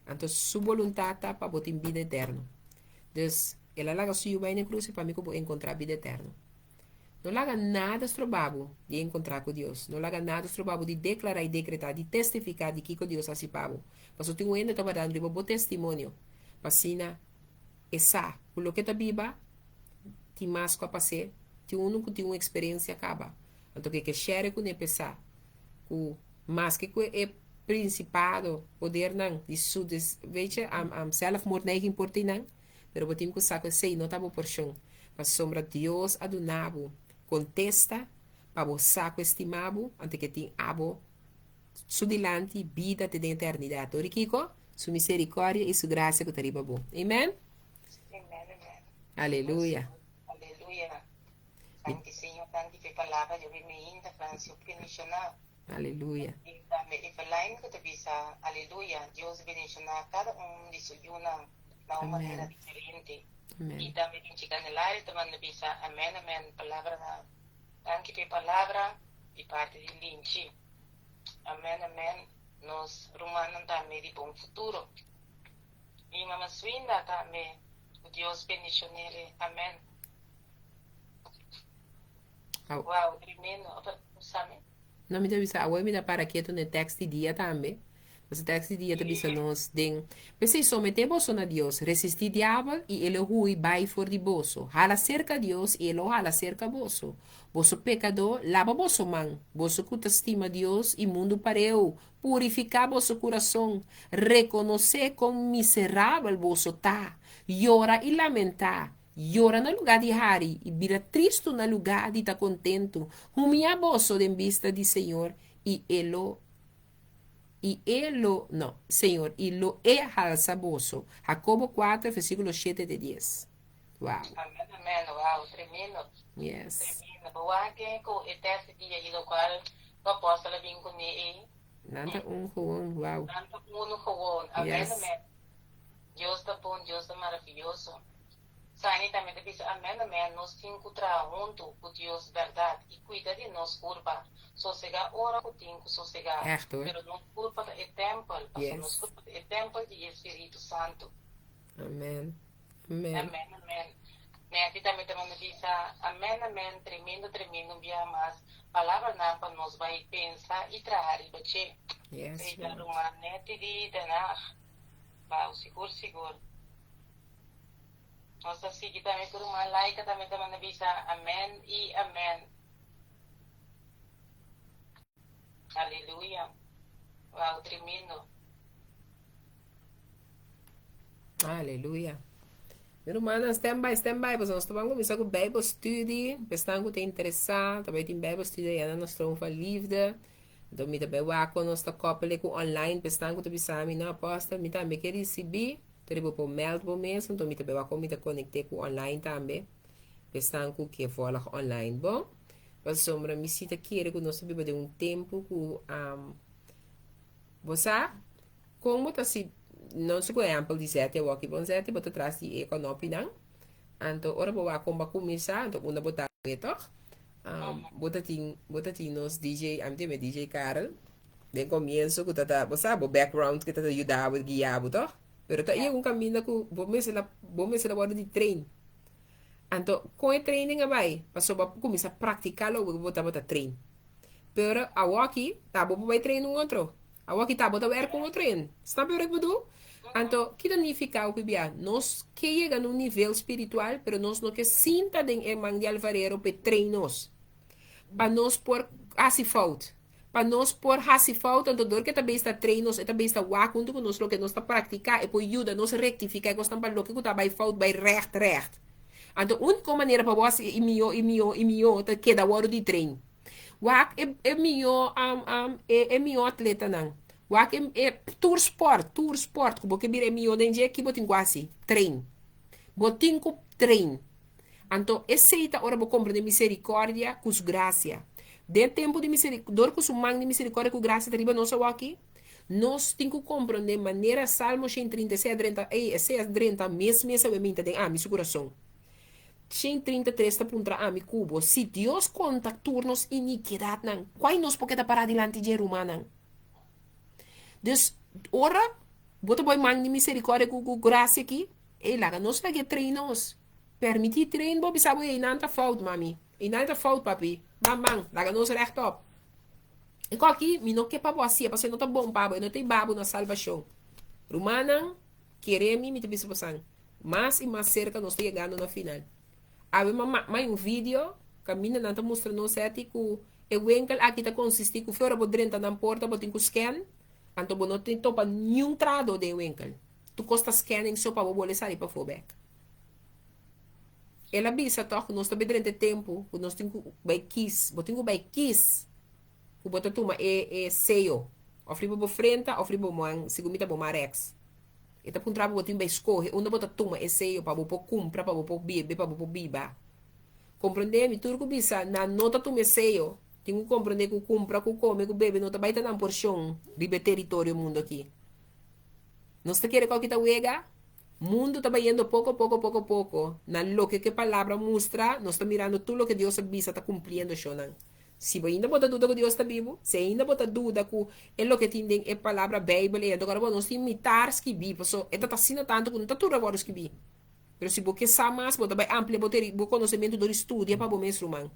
Anto su boluntat ta pa bo tin bida eterno. Dus, el a laga su yu bai na e krus pa mi ku bo enkontrá bida eterno. No laga nada stroba bo di enkontrá ku Dios. No laga nada stroba bo di deklará i dekretá, di testifiká di kiko Dios hasi pa bo. Pasobra tin un hende ta wardando riba bo testimonio pa asina e sa ku loke ta biba tin mas ku a pas'é. Tin unu ku tin un eksperensia kaba, anto ke ke share kuné p'e sa ku maske ku e prinsipado, podernan di su des, weet je, zelfmoordneiging por tin nan, pero bo tin ku sa ku esei no ta bo porshon, pasobra Dios a duna bo kontesta pa bo sa ku e stima bo, anto ke tin abo su dilanti bida te den eternidat. Dor di kiko? Su miserikòrdia i su grasia ku ta riba bo. Amen? Amen, amen. Aleluya. Aleluya. Danki Señor, danki pa e palabra di hopi meinta, Francio bendishoná. Aleluya. I tambe Eveline ku ta bisa aleluya, Dios bendishoná kada un di su yunan na un manera diferente. Amen. I tambe Pinchi Candelario ta manda bisa amen amen palabranan. Danki pa e palabra di parti di Linchi. Amen amen nos rumannan tambe di bon futuro. I mama Swinda tambe ku Dios bendishonele amen. Au. Wow tremendo apa sami. No mi ta bisa awor mi ta para ketu na e tekst di dia tambe. Pasobra e tekst di dia ta bisa nos den, P'esei someté boso na Dios, resistí diabel i e lo hui bai for di boso. Hala serka Dios i e lo hala serka boso. Boso pekadó, laba boso man. Boso ku ta stima Dios i mundu pareu, purifiká boso kurason. Rekonosé kon miserabel boso ta. Yora i lamentá. Yora na lugá di hari i bira tristu na lugá di ta kontentu. Humiá boso den bista di Señor i E lo i E lo, no, Señor, i lo E halsa boso. Hakobo kuater, versíkulo shete te dies. Wow. Amen, amen. Wow, tremendo. Yes. Tremendo. Bo wak ken ku e tèst di dia i lokual ku apòstel a bin kuné ei. Nan ta un gewoon, wow. Nan ta unu gewoon. Amen, Yes. amen. Dios ta bon, Dios ta maravioso. Sani tambe ta bisa, Amen, amen, nos tin ku traha huntu ku Dios bèrdat i kuida di nos kurpa, sosegá ora ku tin ku sosegá. Ègt hoor. Pero nos kurpa ta e tèmpel, pasobra nos Yes. kurpa ta e tèmpel di e Spiritu Santu. Amen. Amen. Amen, amen. Neti tambe ta manda bisa, Amen, amen, tremendo, tremendo un biaha mas palabranan pa nos bai pensa i traha riba dje. Yes, Esei ta Lord. ruman Neti di Den Haag. Wou, sigur sigur. Nos ta sigui tambe ku ruman Laika tambe ta manda bisa amen i amen. Aleluya. Wou, tremendo. Aleluya. Mi rumannan, stand by, stand by, pasobra nos ta ban kuminsá ku Bijbelstudie. Esnan ku ta interesá, ta bai tin Bijbelstudie ayá na nos Troon van Liefde. Anto mi ta bai wak kon nos ta koppel e ku online pa esnan ku ta bisa mi, no apostel, mi tambe ke risibí. Anto riba bo por meld bo mes, anto mi ta bai wak kon mi ta konekt'é ku online tambe pa esnan ku ke vòlg online. Bon, pasobra mi si ta kere ku nos ta biba den un tempu ku bo sa kon bo ta si, no si ku ehèmpel di zète awor aki, bon zète bo ta tras di e kònòpinan, anto ora bo wak kon bo a kuminsá, anto unda bo ta awe tòg. Bo ta tin, bo ta tin nos DJ, ami ta yama DJ Karel, den comienzo ku ta ta, bo sa bo background ku ta ta yuda bo, guia bo toch? Pero ta yega un kaminda ku bo mester a, bo mester a wòrdu di train. Anto kon e training a bai? Pasobra bo a kuminsá praktiká loke bo tabata train. Pero awoki ta bo por bai train un otro. Awoki ta bo ta wèrk un otro hende. Snap yo loke bo du? Anto, ki ta nifiká hopi bia? Nos ke yega na un nivel spiritual, pero nos no ke sinta den e man di alfarero p'e train nos. Pa nos por hasi fout. Pa nos por hasi fout, anto dor ku e ta bes ta train nos, e ta bes ta wak huntu ku nos loke nos ta praktiká, e por yuda nos rektifiká e kosnan pa loke ku ta bai fout bai règt règt. Anto, úniko manera pa bo hasi e mihó i mihó i mihó ta keda wòrdu di train. Wak e e mihó e e mihó atletanan. Wak e e tur sport, tur sport ku bo ke bira e mihó den dje, ki bo tin ku hasi? Train. Bo tin ku train. Anto esei ta ora bo komprende miserikòrdia ku su grasia. Den tempu di miseri dor ku su man di miserikòrdia ku grasia ta riba nos awoki, nos tin ku komprende manera Salmo 136 a drenta, ey, esei a drenta mes mes awe minta den ami su kurason. 133 ta puntra ami ku bo, Si Dios konta tur nos inikidatnan, kuai nos por keda pará dilanti dje, rumannan? Dus, ora bo ta boi man di miserikòrdia ku ku grasia aki, ey, laga nos laga e train nos. Permití train bo bisa bo, ey, nan ta fout, mami. Ey, nan ta fout, papi. Ban, ban, laga nos rèchtòp. E kò aki, mi no ke pa bo hasié, pasobra e no ta bon pa bo, e no ta hiba bo na salbashon. Rumannan, kere mi, mi ta bisa bosan, Mas i mas serka nos ta yegando na final. Awe ma mai un video kaminda nan ta mustra nos seti ku e winkel aki ta konsisti ku fi ora bo drenta nan porta bo tin ku scan, anto bo no tin topa niun trado den e winkel. Tur kos ta scanning so pa bo bole sali pafó bek. El a bisa tòg ku nos ta bai drenta e tempu ku nos tin ku bai kis, bo tin ku bai kis ku bo ta tuma e e seyo òf riba bo frenta òf riba bo man, segun mi ta bo man rèks. E ta puntra bo, bo tin bai skohe unda bo ta tuma e seyo pa bo por kumpra, pa bo por bebe, pa bo por biba. Komprondé mi? Tur ku bisa nan no ta tuma e seyo, tin ku komprondé ku kumpra, ku kome, ku bebe no ta bai ta nan porshon riba e teritorio mundu aki. Nos ta kere ku aki ta wega? Mundu ta bayendo poko poko poko poko na loke ku e palabra mustra, nos ta mirando tur loke Dios a bisa ta kumpliendo shonnan. Si bo ainda bo ta duda ku Dios ta bibu, si ainda bo ta duda ku e loke tin den e palabra Beibel ei, anto kòrda bo nos tin mitar skibí, paso e ta ta asina tantu ku no ta tur a wòrdu skibí. Pero si bo ke sa mas, bo ta bai amplia bo teri bo konosementu dor di studia pa bo mes, ruman.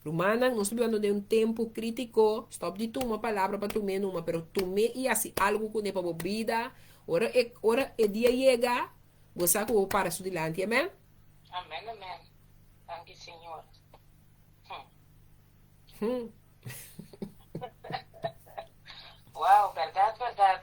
Rumannan, nos ta bibando den un tempu krítiko, stòp di tuma palabra pa tum'é numa, pero tum'é i hasi algu kuné pa bo bida. Ora e ora e dia yega, bo sa ku bo para su dilanti. Amèn? Amèn, amèn. Danki, Señor. Wow, berdad, berdad.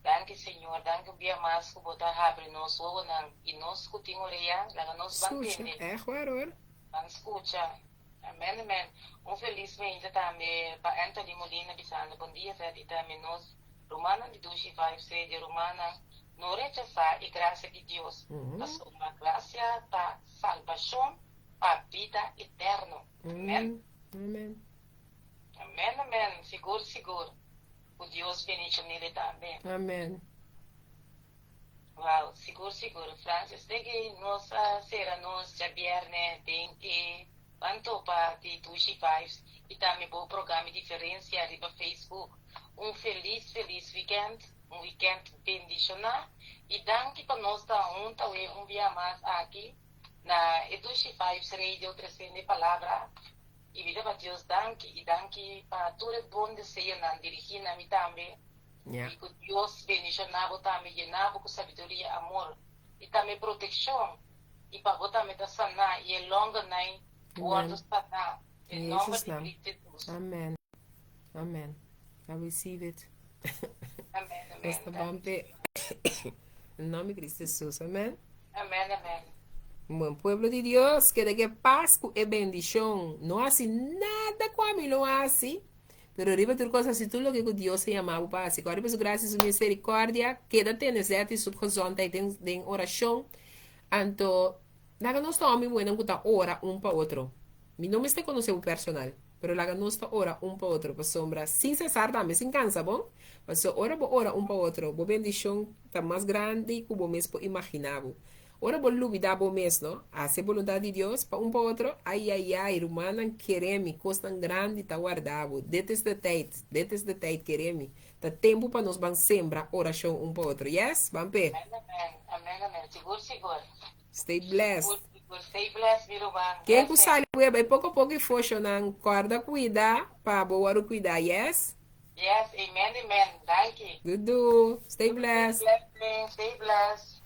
Danki Señor. Señor. Danki un bia mas ku bo ta habri nos wowonan i nos ku tin orea, laga nos ban Skucha, tende, ègt waar hoor. ban skucha. Amen, amen. Un felis meinta tambe pa Anthony Molina bisando bon dia Vet i tambe nos rumannan di Dushi Vibes Radio rumannan no rechasá e grasia di Dios pasobra grasia ta salbashon pa bida eterno. Amen. Amen. Amen amen sigur sigur ku Dios bendishonele tambe. Amen. Wow sigur sigur Francis deki nos a sera nos djabierne den e ban topa di Dushi Vibes y tambe bo programa Diferencia riba Facebook. Un felis felis weekend, un weekend bendishona y danki pa nos ta hunta awe un bia mas aki na e Dushi Vibes Radio treciendo e palabra y mi ta pa Dios danki y danki pa tur e bon deseonan dirigi na mi tambe. Ja. I ku Dios bendishoná bo tambe, yená bo ku sabiduria, amor, i tambe protekshon, i pa bo tambe ta saná, i e longonan wòrdu Amen. saná, In den nòmber Jezus di naam. Cristo Jesus. Amen. Amen. I receive it. Amen, Nos amen. ta Danki, ban p'e. Señor. In nòmber di Cristo Jesus. Amen. Amen, amen. Buen pueblo di Dios, keda ku e pas ku e bendishon. No hasi nada ku ami no hasi. Pero riba tur kos hasi tur loke ku Dios a yama bo pa hasi. Kòrda pa su grasia i su miserikòrdia, keda tene zèt i su gezondheid den den orashon. Anto, laga nos ta hòmber i muhénan ku ta ora un pa otro. Mi no mester konosé bo personal, pero laga nos ta ora un pa otro, pasobra sin sesar tambe, sin kansa, bon? Pasobra ora bo ora un pa otro, bo bendishon ta mas grandi ku bo mes por imaginá bo. Ora bo lubidá bo mes, no? Hasi e boluntat di Dios pa un pa otro? Ai, ai, ai, rumannan, kere mi, kosnan grandi ta warda bo. Dit is de tijd, dit is de tijd, kere mi. Ta tempu pa nos ban sembra orashon un pa otro. Yes? Ban p'e. Amen, amen, amen, amen. Sigur, sigur. Stay blessed. Sigur, sigur. Stay blessed, mi ruman. Ken ku Blessing. sali web bai poko poko i foshonan, kòrda kuida pa bo wòrdu kuidá. Yes? Yes, amen, amen. Danki. Dudu. Stay Stay blessed. blessed, stay blessed.